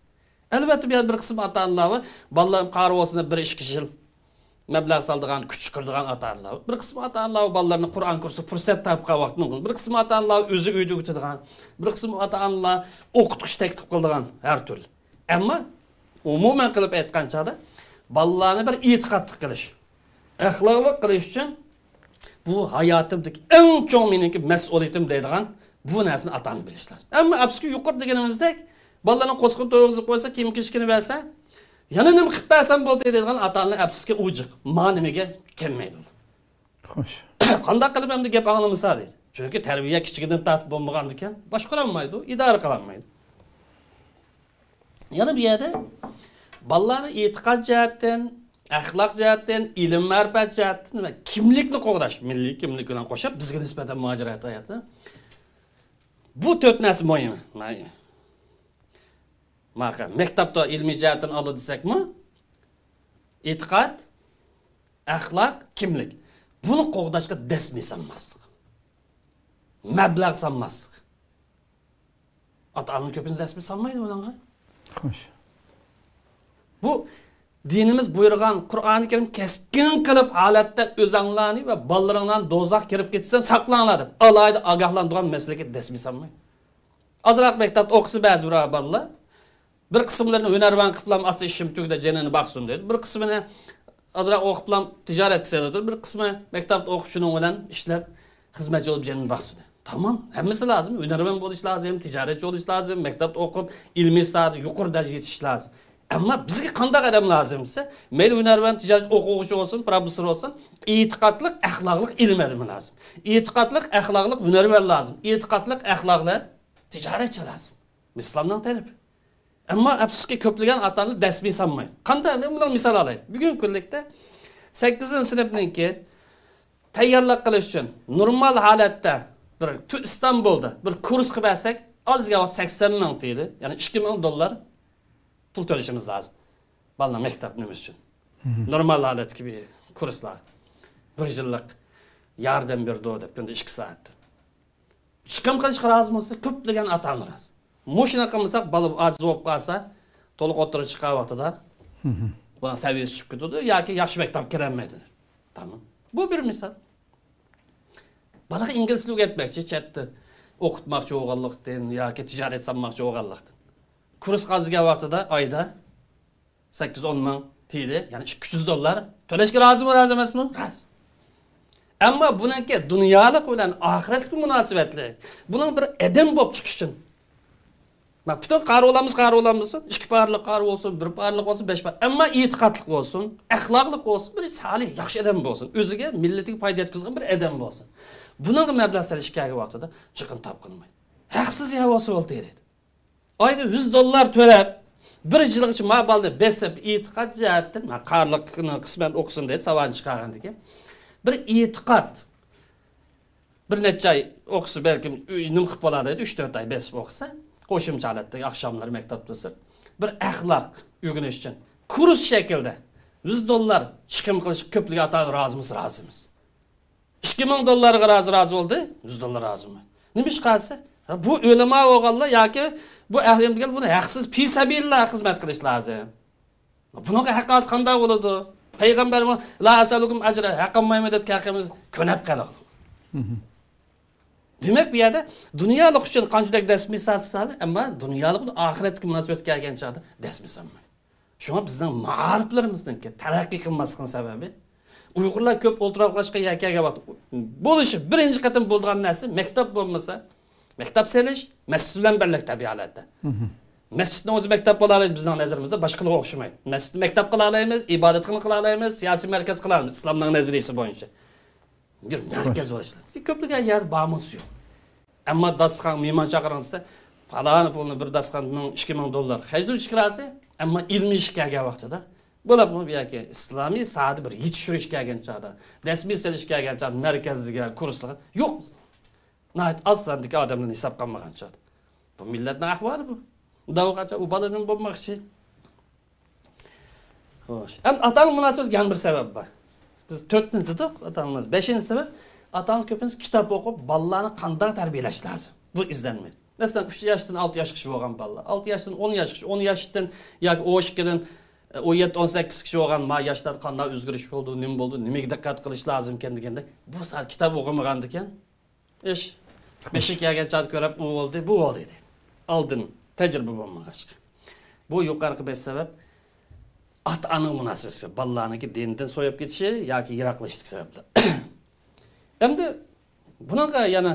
ئەلۋەتتە، بۇ يەردە بىر قىسىم ئاتا-ئانىلار بار، بالىلار قارى بولسۇن دەپ بىر ئىككى يىل مەبلەغ سالىدىغان، كۈچ چىقىرىدىغان ئاتا-ئانىلار. بىر قىسىم ئاتا-ئانىلار بالىلىرىنى قۇرئان كۇرسى پۇرسەت تاپقان ۋاقتىنى، بىر قىسىم ئاتا-ئانىلار ئۆزى ئۆيدە ئۆگىتىدىغان، بىر قىسىم ئاتا-ئانىلار ئوقۇتقۇچى تەكلىپ قىلىدىغان ھەر تۈرلۈك. ئەمما ئومۇمەن قىلىپ ئېيتقان چاغدا بالىلارنى بىر ئېتىقادلىق قىلىش، ئەخلاقلىق قىلىش ئۈچۈن بۇ ھاياتىمدىكى ئەڭ چوڭ مېنىڭكى مەسئۇلىيىتىم دەيدىغان بۇ نەرسىنى ئاتا-ئانا بىلىش لازىم. ئەمما ئەپسۇسكى يۇقىرىدا دېگىنىمىزدەك بالىلارنىڭ قورسىقىنى تويغۇزۇپ قويسا، كىيىم-كېچىكىنى بەرسە، يەنە نېمە قىلىپ بەرسەم بولدى دەيدىغان ئاتا-ئانىلار ئەپسۇسكى ئۇ جىق. ما نېمىگە كەلمەيدۇ. خوش. قانداق قىلىپ ئەمدى گەپ ئاڭلىمىسا دەيدۇ. چۈنكى تەربىيە كىچىكىدىن تارتىپ بولمىغاندىكىن باشقۇرالمايدۇ، ئىدارە قىلالمايدۇ. يەنە بۇ يەردە بالىلارنى ئېتىقاد جەھەتتىن، ئەخلاق جەھەتتىن، ئىلىم-مەرىپەت جەھەتتىن ۋە كىملىكنى قوغداش، مىللىي كىملىك بىلەن قوشۇپ بىزگە نىسبەتەن مۇھاجىر ھاياتى. بۇ تۆت نەرسە مۇھىم. ماقۇل. مەكتەپتە ئىلمىي جەھەتتىن ئالىدۇ دېسەكمۇ، ئېتىقاد، ئەخلاق، كىملىك. بۇنى قوغداشقا دەسمىي سالماسلىق. مەبلەغ سالماسلىق. ئاتا-ئانىنىڭ كۆپىنچىسى دەسمىي سالمايدۇ بۇنىڭغا. خوش. بۇ دىنىمىز بۇيرۇغان، قۇرئانى كەرىم كەسكىن قىلىپ ھالەتتە ئۆزەڭلارنى ۋە بالىلىرىڭلارنى دوزاخ كىرىپ كېتىشتىن ساقلاڭلار دەپ ئالاھىدە ئاگاھلاندۇرغان مەسىلىگە دەسمىي سالمايدۇ. ئازراق مەكتەپتە ئوقۇسا بەزى بىر بالىلار، بىر قىسىملىرىنى ھۈنەرۋەن قىلىپلام ئاستا ئىشىم تۈگىدى، جېنىنى باقسۇن دەيدۇ. بىر قىسمىنى ئازراق ئوقۇپلام تىجارەتكە سېلىۋېتىدۇ. بىر قىسمى مەكتەپتە ئوقۇپ شۇنىڭ بىلەن ئىشلەپ خىزمەتچى بولۇپ جېنىنى باقسۇن دەيدۇ. تامام، ھەممىسى لازىم. ھۈنەرۋەن بولۇش لازىم، تىجارەتچى بولۇش لازىم، مەكتەپتە ئوقۇپ ئىلمىي ساھەدە يۇقىرى دەرىجىگە يېتىش لازىم. ئەمما بىزگە قانداق ئادەم لازىم دېسە، مەيلى ھۈنەرۋەن، تىجارەت ئوقۇغۇچى بولسۇن، پروفېسسور بولسۇن، ئېتىقادلىق، ئەخلاقلىق ئىلىم ئادىمى لازىم. ئېتىقادلىق، ئەخلاقلىق ھۈنەرۋەن لازىم. ئېتىقادلىق، ئەخلاقلىق تىجارەتچى لازىم. ئىسلامنىڭ تەلىپى. ئەمما ئەپسۇسكى، كۆپلىگەن ئاتا-ئانىلار دەسمىي سالمايدۇ. قانداق؟ مەن بۇنىڭ مىسال ئالايلى. بۈگۈنكى كۈنلۈكتە سەككىزىنچى سىنىپنىڭكى تەييارلىق قىلىش ئۈچۈن نورمال ھالەتتە بىر تۈ-، ئىستانبۇلدا بىر كۇرسقا بەرسەك، ئاز دېگەن ۋاقىت سەكسەن مىڭ تىيىلى، يەنى ئىككى مىڭ دوللار پۇل تۆلىشىمىز لازىم. بالىنىڭ مەكتەپ نېمىسى ئۈچۈن. مھم. نورمال ھالەتتىكى بىر كۇرسلار. بىر يىللىق ياردەم بېرىدۇ دەپ، كۈندە ئىككى سائەت. چىقىم قىلىشقا رازى بولسا، كۆپلىگەن ئاتا-ئانا رازى. مۇشۇنى قىلمىساق، بالا ئاجىز بولۇپ قالسا، تولۇق ئوتتۇرىغا چىققان ۋاقتىدا بۇنىڭ سەۋىيەسى چۈشۈپ كېتىدۇ ياكى ياخشى مەكتەپكە كىرەلمەيدۇ. تامام. بۇ بىر مىسال. بالىغا ئىنگلىز تىلى ئۆگەتمەكچى، چەتتە ئوقۇتماقچى بولغانلىقتىن ياكى تىجارەت سالماقچى بولغانلىقتىن. كۇرسقا ئاز دېگەن ۋاقتىدا ئايدا سەككىز ئون مىڭ تىيىلى، يەنى ئىككى يۈز دوللار تۆلەشكە رازىمۇ، رازى ئەمەسمۇ؟ رازى. ئەمما بۇنىڭكى دۇنيالىق بىلەن ئاخىرەتلىك مۇناسىۋەتلىك، بۇنىڭ بىر ئادەم بولۇپ چىقىشى ئۈچۈن. مانا پۈتۈن قارى بولامىز، قارى بولامىز، ئىككى پارلىق قارى بولسۇن، بىر پارلىق بولسۇن، بەش پار-، ئەمما ئېتىقادلىق بولسۇن، ئەخلاقلىق بولسۇن، بىر سالىھ، ياخشى ئادەم بولسۇن، ئۆزىگە، مىللىتىگە پايدا يەتكۈزگەن بىر ئادەم بولسۇن. بۇنىڭغا مەبلەغ سېلىشكە كەلگەن ۋاقتىدا چىقىم تاپقىلىمايدۇ. ھەقسىز يەۋالسا بولدى دەيدۇ. ئايدا يۈز دوللار تۆلەپ، بىر يىلغىچە ما بالىنى بېسىپ، ئېتىقاد جەھەتتىن، ما قارلىقنى قىسمەن ئوقۇسۇن دەيدۇ، ساۋاقنى چىقارغاندىن كېيىن. بىر ئېتىقاد، بىر نەچچە ئاي ئوقۇسا، بەلكىم ئۆي نېمە قىلىپ بولالايدۇ، ئۈچ تۆت ئاي بېسىپ ئوقۇسا، قوشۇمچە ھالەتتە ئاخشاملىرى مەكتەپتىن سىرت. بىر ئەخلاق ئۆگىنىش ئۈچۈن كۇرس شەكلىدە يۈز دوللار چىقىم قىلىشقا كۆپلىگەن ئاتا-ئانىلار رازىمىز، رازىمىز. ئىككى مىڭ دوللارغا رازى، رازى بولدى، يۈز دوللار رازى بولمىدى. نېمە ئىش قىلسا؟ ھە، بۇ ئۆلىما بولغانلار ياكى بۇ ئەھلى ئىلىم دېگەن بۇنى ھەقسىز پى سەبىلىللا خىزمەت قىلىش لازىم. بۇنىڭغا ھەق ئالسا قانداق بولىدۇ؟ پەيغەمبەرمۇ «لا ئەسئەلۇكۇم ئەجرا»، ھەق ئالمايمەن دەپ كەلگەنمىز، كۆنەپ قالغان. مھم. دېمەك، بۇ يەردە دۇنيالىق ئۈچۈن قانچىلىك دەسمىي سالسا سالدى، ئەمما دۇنيالىق بىلەن ئاخىرەتتىكى مۇناسىۋەتكە كەلگەن چاغدا دەسمىي سالمايدۇ. شۇڭا بىزنىڭ مائارىپلىرىمىزنىڭكى تەرەققىي قىلماسلىقىنىڭ سەۋەبى، ئۇيغۇرلار كۆپ ئولتۇراقلاشقان يەرگە كەلگەن ۋاقىت بولۇشى، بىرىنچى قېتىم بولىدىغان نەرسە، مەكتەپ بولمىسا، مەكتەپ سېلىش، مەسچىت بىلەن بىرلىك تەبىئىي ھالەتتە. مھم. مەسچىتنىڭ ئۆزى مەكتەپ بولالايدۇ بىزنىڭ نەزىرىمىزدە، باشقىلىرىغا ئوخشىمايدۇ. مەسچىتنى مەكتەپ قىلالايمىز، ئىبادەتخانا قىلالايمىز، سىياسىي مەركەز قىلالايمىز، ئىسلامنىڭ نەزەرىيىسى بويىچە. بىر مەركەز بولۇشى لازىم. كۆپلىگەن يەردە بارمۇسى يوق. ئەمما داستىخان، مېھمان چاقىرىڭ دېسە، پالانى پۇلنى، بىر داستىخان مىڭ، ئىككى مىڭ دوللار خەجلىۋېتىشكە رازى. ئەمما ئىلمىي ئىشقا كەلگەن ۋاقتىدا، بولۇپمۇ ياكى ئىسلامىي ساھەدە بىر يېتىشتۈرۈشكە كەلگەن چاغدا، دەسمىي سېلىشكە كەلگەن چاغدا، مەركەزگە، كۇرسلارغا يوق. ناھايىتى ئاز ساندىكى ئادەملەرنى ھېسابقا ئالمىغان چاغدا. بۇ مىللەتنىڭ ئەھۋالى بۇ. ئۇداۋغاچە ئۇ بالا نېمە بولماقچى؟ خوش. ئەمدى ئاتا-ئانا مۇناسىۋىتىدە يەنە بىر سەۋەب بار. بىز تۆتنى دېدۇق، ئاتا-ئانا مۇناسىۋىتى. بەشىنچى سەۋەب، ئاتا-ئانا كۆپىنچە كىتاب ئوقۇپ، بالىلارنى قانداق تەربىيەلەش لازىم؟ بۇ ئىزدەنمەيدۇ. مەسىلەن، ئۈچ ياشتىن ئالتە ياشقىچە بولغان بالىلار، ئالتە ياشتىن ئون ياشقىچە، ئون ياشتىن ياكى ئون ئىككىدىن ئون يەتتە، ئون سەككىز كىشى بولغان ما ياشلاردا قانداق ئۆزگىرىش بولدۇ، نېمە بولدۇ، نېمىگە دىققەت قىلىش لازىمكەن دېگەندەك، بۇ سائەت كىتاب ئوقۇمىغاندىكىن، ئىش بېشى كەلگەن چاغدا كۆرۈپ، ئۇ بولدى، بۇ بولدى دەيدۇ. ئالدىن تەجرىبە بولمىغاچقا. بۇ يۇقىرىقى بەش سەۋەب ئاتا-ئانىنىڭ مۇناسىۋىتى، بالىلارنىڭكى دىندىن سويۇپ كېتىشى ياكى يىراقلىشىشلىق سەۋەبلەر. ئەمدى بۇنىڭغا يەنە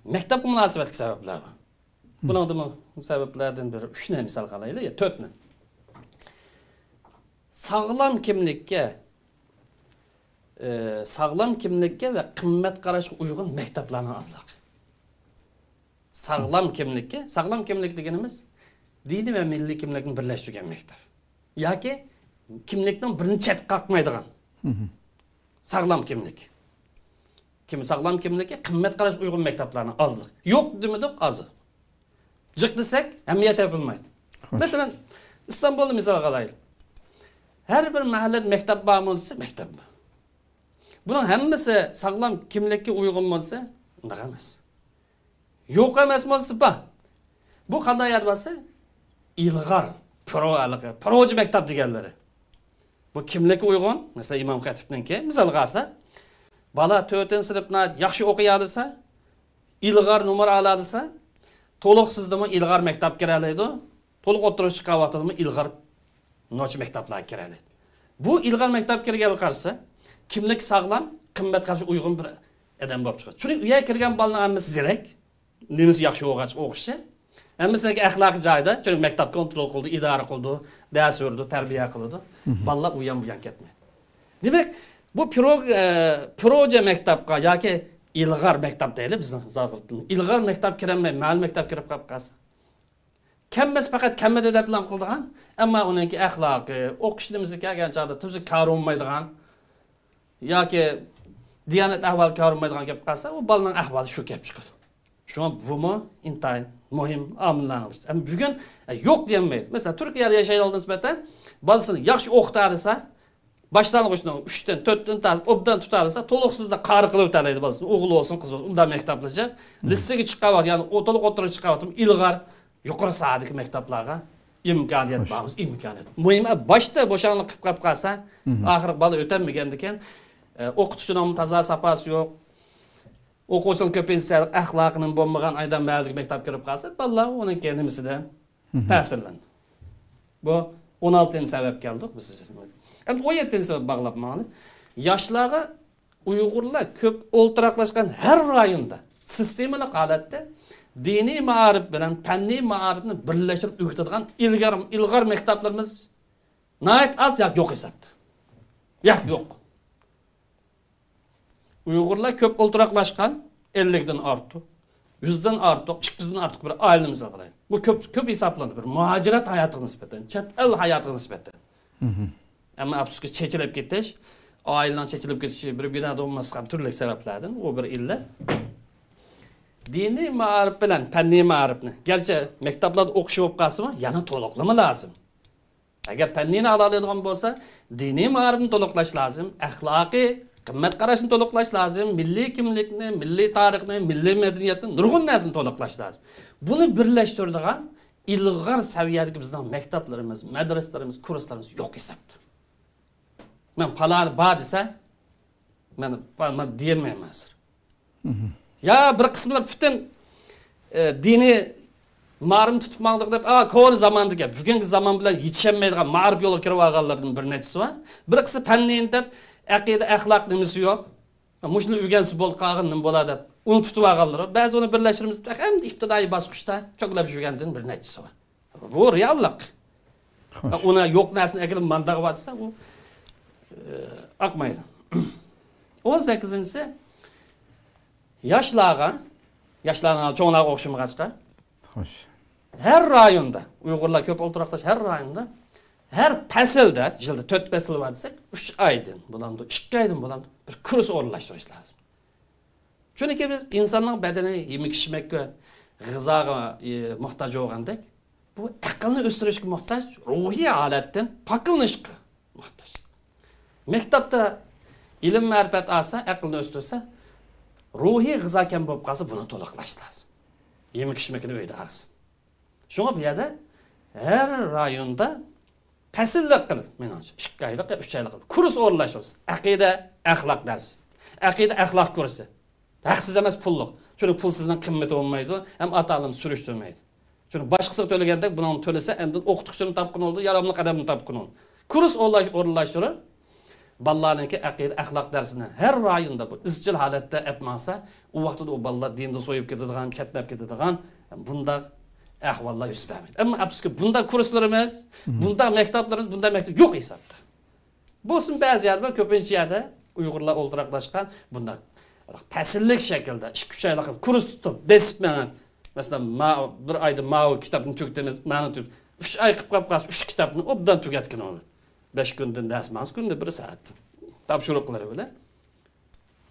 مەكتەپكە مۇناسىۋەتلىك سەۋەبلەر بار. بۇنىڭدىمۇ سەۋەبلەردىن بىر ئۈچنى مىسالغا ئالايلى، يا تۆتنى. ساغلام كىملىككە، ئى، ساغلام كىملىككە ۋە قىممەت قاراشقا ئۇيغۇن مەكتەپلەرنىڭ ئازلىقى. ساغلام كىملىككە، ساغلام كىملىك دېگىنىمىز دىنىي ۋە مىللىي كىملىكنى بىرلەشتۈرگەن مەكتەپ. ياكى كىملىكنىڭ بىرىنى چەتكە قاقمايدىغان ساغلام كىملىك. كىم ساغلام كىملىككە قىممەت قاراشقا ئۇيغۇن مەكتەپلەرنىڭ ئازلىقى. يوق دېمىدۇق، ئاز. جىق دېسەك، ھەممە يەر تېپىلمايدۇ. خوش. مەسىلەن، ئىستانبۇلنى مىسالغا ئالايلى. ھەر بىر مەھەللىدە مەكتەپ بارمۇ دېسە، مەكتەپ بار. بۇنىڭ ھەممىسى ساغلام كىملىككە ئۇيغۇنمۇ دېسە، ئۇنداق ئەمەس. يوق ئەمەسمۇ دېسە، بار. بۇ قانداق يەردە بارسا، ئىلغار، پرو ھېلىقى، پروجا مەكتەپ دېگەنلىرى. بۇ كىملىككە ئۇيغۇن، مەسىلەن، ئىمام خەتىپنىڭكى، مىسالغا ئالسا، بالا تۆتىنچى سىنىپنى ياخشى ئوقۇيالىسا، ئىلغار نومۇر ئالالىسا، تولۇقسىزدىمۇ ئىلغار مەكتەپكە كىرەلەيدۇ، تولۇق ئوتتۇرىغا چىققان ۋاقتىدىمۇ ئىلغار نوچى مەكتەپلەرگە كىرەلەيدۇ. بۇ ئىلغار مەكتەپكە كىرگەنلىكى قارىسا، كىملىك ساغلام، قىممەت قاراشقا ئۇيغۇن بىر ئادەم بولۇپ چىقىدۇ. چۈنكى ئۇ يەرگە كىرگەن بالىنىڭ ھەممىسى زېرەك، نېمىسى ياخشى بولغاچ ئوقۇشى. ھەممىسىنىڭكى ئەخلاقى جايىدا، چۈنكى مەكتەپ كونترول قىلىدۇ، ئىدارە قىلىدۇ، دەرس بېرىدۇ، تەربىيە قىلىدۇ. بالىلار ئۇ يان بۇ يان كەتمەيدۇ. دېمەك، بۇ پرو-، ئە، پروجا مەكتەپكە ياكى ئىلغار مەكتەپ دەيلى بىزنىڭ زاغرىتىمىز. ئىلغار مەكتەپ كىرەلمەي، مەھەللە مەكتەپ كىرىپ قاپ قالسا. كەممەس پەقەت كەممىدى دەپلا قىلىدىغان، ئەمما ئۇنىڭكى ئەخلاقى، ئوقۇش نېمىسى كەلگەن چاغدا تۈزۈك كارى بولمايدىغان ياكى دىيانەت ئەھۋالى كارى بولمايدىغان گەپ قالسا، ئۇ بالىنىڭ ئەھۋالى شۇ كەپ چىقىدۇ. شۇڭا بۇمۇ ئىنتايىن مۇھىم ئامىللارنىڭ بىرسى. ئەمما بۈگۈن، ئە، يوق دېيەلمەيدۇ. مەسىلەن، تۈركىيەدە ياشايدىغانلارغا نىسبەتەن بالىسىنى ياخشى ئوقۇتالىسا، باشلانغۇچنىڭ ئۈچتىن، تۆتتىن تارتىپ ئوبدان تۇتالىسا، تولۇقسىزدا قارا قىلىۋېتەلەيدۇ بالىسىنى. ئوغۇل بولسۇن، قىز بولسۇن، ئۇنداق مەكتەپلەرچە. لىتسېگە چىققان ۋاقىت، يەنى ئو-، تولۇق ئوتتۇرىغا چىققان ۋاقىت ئىلغار يۇقىرى ساھەدىكى مەكتەپلەرگە ئىمكانىيەت بارمىسا، ئىمكانىيەت. مۇھىم، باشتا بوشاڭلىق قىلىپ قېلىپ قالسا، ئاخىرى بالا ئۆتەلمىگەندىكىن، ئە، ئوقۇتقۇچىنىڭ تازا ساپاسى يوق. ئوقۇغۇچىنىڭ كۆپىنچىسى ئەخلاقىنىڭ بولمىغان ئايدام مەھەللىدىكى مەكتەپكە كىرىپ قالسا، بالىلار ئۇنىڭكى نېمىسىدە تەسىرلەندى. بۇ ئون ئالتىنچى سەۋەب كەلدۇق بىز. ئەمدى ئون يەتتىنچى سەۋەب باغلاپ ماڭىلى. ياشلارغا ئۇيغۇرلار كۆپ ئولتۇراقلاشقان ھەر رايوندا سىستېمىلىق ھالەتتە دىنىي مائارىپ بىلەن پەننىي مائارىپنى بىرلەشتۈرۈپ ئۆگىتىدىغان ئىلگار-، ئىلغار مەكتەپلىرىمىز ناھايىتى ئاز ياكى يوق ھېسابتا. ياكى يوق. ئۇيغۇرلار كۆپ ئولتۇراقلاشقان، ئەللىكتىن ئارتۇق، يۈزدىن ئارتۇق، ئىككى يۈزدىن ئارتۇق بىر ئائىلىنى مىسال قىلايلى. بۇ كۆپ، كۆپ ھېسابلىنىدۇ بىر مۇھاجىرەت ھاياتىغا نىسبەتەن، چەت ئەل ھاياتىغا نىسبەتەن. ئەمما ئەپسۇسكى، چېچىلىپ كېتىش، ئائىلىنىڭ چېچىلىپ كېتىشى بىر بىنادا بولماسقا تۈرلۈك سەۋەبلەردىن، ئۇ بىر ئىللەت. دىنىي مائارىپ بىلەن پەننىي مائارىپنى، گەرچە مەكتەپلەردە ئوقۇش بولۇپ قالسىمۇ، يەنە تولۇقلىما لازىم. ئەگەر پەننىينى ئالالايدىغان بولسا، دىنىي مائارىپنى تولۇقلاش لازىم، ئەخلاقىي قىممەت قاراشنى تولۇقلاش لازىم، مىللىي كىملىكنى، مىللىي تارىخنى، مىللىي مەدەنىيەتنى، نۇرغۇن نەرسىنى تولۇقلاش لازىم. بۇنى بىرلەشتۈرىدىغان ئىلغار سەۋىيەدىكى بىزنىڭ مەكتەپلىرىمىز، مەدرىسىلىرىمىز، كۇرسلىرىمىز يوق ھېسابتا. مەن پالانى بار دېسە، مەن، مەن دېيەلمەيمەن ھازىر. يا بىر قىسىملار پۈتۈن، ئە، دىنىي مائارىپنى تۇتۇپ ماڭدۇق دەپ، ئا، كونا زاماندىكى، بۈگۈنكى زامان بىلەن يېتىشەلمەيدىغان مائارىپ يولىغا كىرىپ ئالغانلاردىن بىر نەچچىسى بار. بىر قىسمى پەننىينى دەپ، ئەقىدە، ئەخلاق نېمىسى يوق. مۇشۇنى ئۆگەنسە بولۇپ قالغان نېمە بولار دەپ، ئۇنى تۇتۇپ ئالغانلار بار. بەزى ئۇنى بىرلەشتۈرىمىز دەپ، ئەمدى ئىپتىدائىي باسقۇچتا چۆكلەپ يۈرگەندىن بىر نەچچىسى بار. بۇ رېئاللىق. خوش. ئۇنى يوق نەرسىنى ئەكېلىپ مانداغا بارسا، ئۇ، ئە، ئاقمايدۇ. ئون سەككىزىنچىسى، ياشلارغا، ياشلارنىڭ چوڭلارغا ئوخشىمىغاچقا، خوش. ھەر رايوندا، ئۇيغۇرلار كۆپ ئولتۇراقلاشقان ھەر رايوندا، ھەر پەسىلدە، يىلدا تۆت پەسىل بار دېسەك، ئۈچ ئايدىن بولامدۇ، ئىككى ئايدىن بولامدۇ، بىر كۇرس ئورۇنلاشتۇرۇش لازىم. چۈنكى بىز ئىنساننىڭ بەدىنى يېمەك-ئىچمەككە، غىزاغا، ئى، موھتاج بولغاندەك، بۇ ئەقىلنى ئۆستۈرۈشكە موھتاج، روھىي ھالەتتىن پاكلىنىشقا موھتاج. مەكتەپتە ئىلىم-مەرىپەت ئالسا، ئەقىلنى ئۆستۈرسە، روھىي غىزا كەم بولۇپ قالسا، بۇنى تولۇقلاش لازىم. يېمەك-ئىچمىكىنى ئۆيدە ئالسا. شۇڭا بۇ يەردە ھەر رايوندا پەسىللىك قىلىپ، مېنىڭچە، ئىككى ئايلىق يا ئۈچ ئايلىق قىلىپ كۇرس ئورۇنلاشتۇرسا، ئەقىدە، ئەخلاق دەرسى، ئەقىدە، ئەخلاق كۇرسى. ھەقسىز ئەمەس، پۇللۇق. چۈنكى پۇلسىزنىڭ قىممىتى بولمايدۇ، ھەم ئاتا-ئانىمۇ سۈرۈشتۈرمەيدۇ. چۈنكى باشقىسىغا تۆلىگەندەك بۇنىڭمۇ تۆلىسە، ئاندىن ئوقۇتقۇچىنى تاپقىنى بولىدۇ، ياراملىق ئادەمنى تاپقىنى بولىدۇ. كۇرس ئورۇنلاش-، ئورۇنلاشتۇرۇپ، بالىلارنىڭكى ئەقىدە، ئەخلاق دەرسىنى ھەر رايوندا بۇ ئىزچىل ھالەتتە ئەپ ماڭسا، ئۇ ۋاقىتتا ئۇ بالىلار دىندا سويۇپ كېتىدىغان، چەتنەپ كېتىدىغان بۇنداق ئەھۋاللار يۈز بەرمەيدۇ. ئەمما ئەپسۇسكى، بۇنداق كۇرسلىرىمىز، بۇنداق مەكتەپلىرىمىز، بۇنداق مەكتەپ يوق ھېسابتا. بولسىمۇ بەزى يەردە بار، كۆپىنچە يەردە ئۇيغۇرلار ئولتۇراقلاشقان بۇنداق پەسىللىك شەكىلدە ئىككى-ئۈچ ئايلىق كۇرس تۇتۇپ، بېسىپ مېڭىپ، مەسىلەن، ما-، بىر ئايدا ماۋۇ كىتابنى تۈگىتىمىز، مانا تۈگىتىپ، ئۈچ ئاي قىلىپ قاپ قالسا، ئۈچ كىتابنى ئوبدان تۈگەتكىنى بولىدۇ. بەش كۈندىن دەرس ماڭسا، كۈندە بىر سائەت تاپشۇرۇقلىرى بىلەن.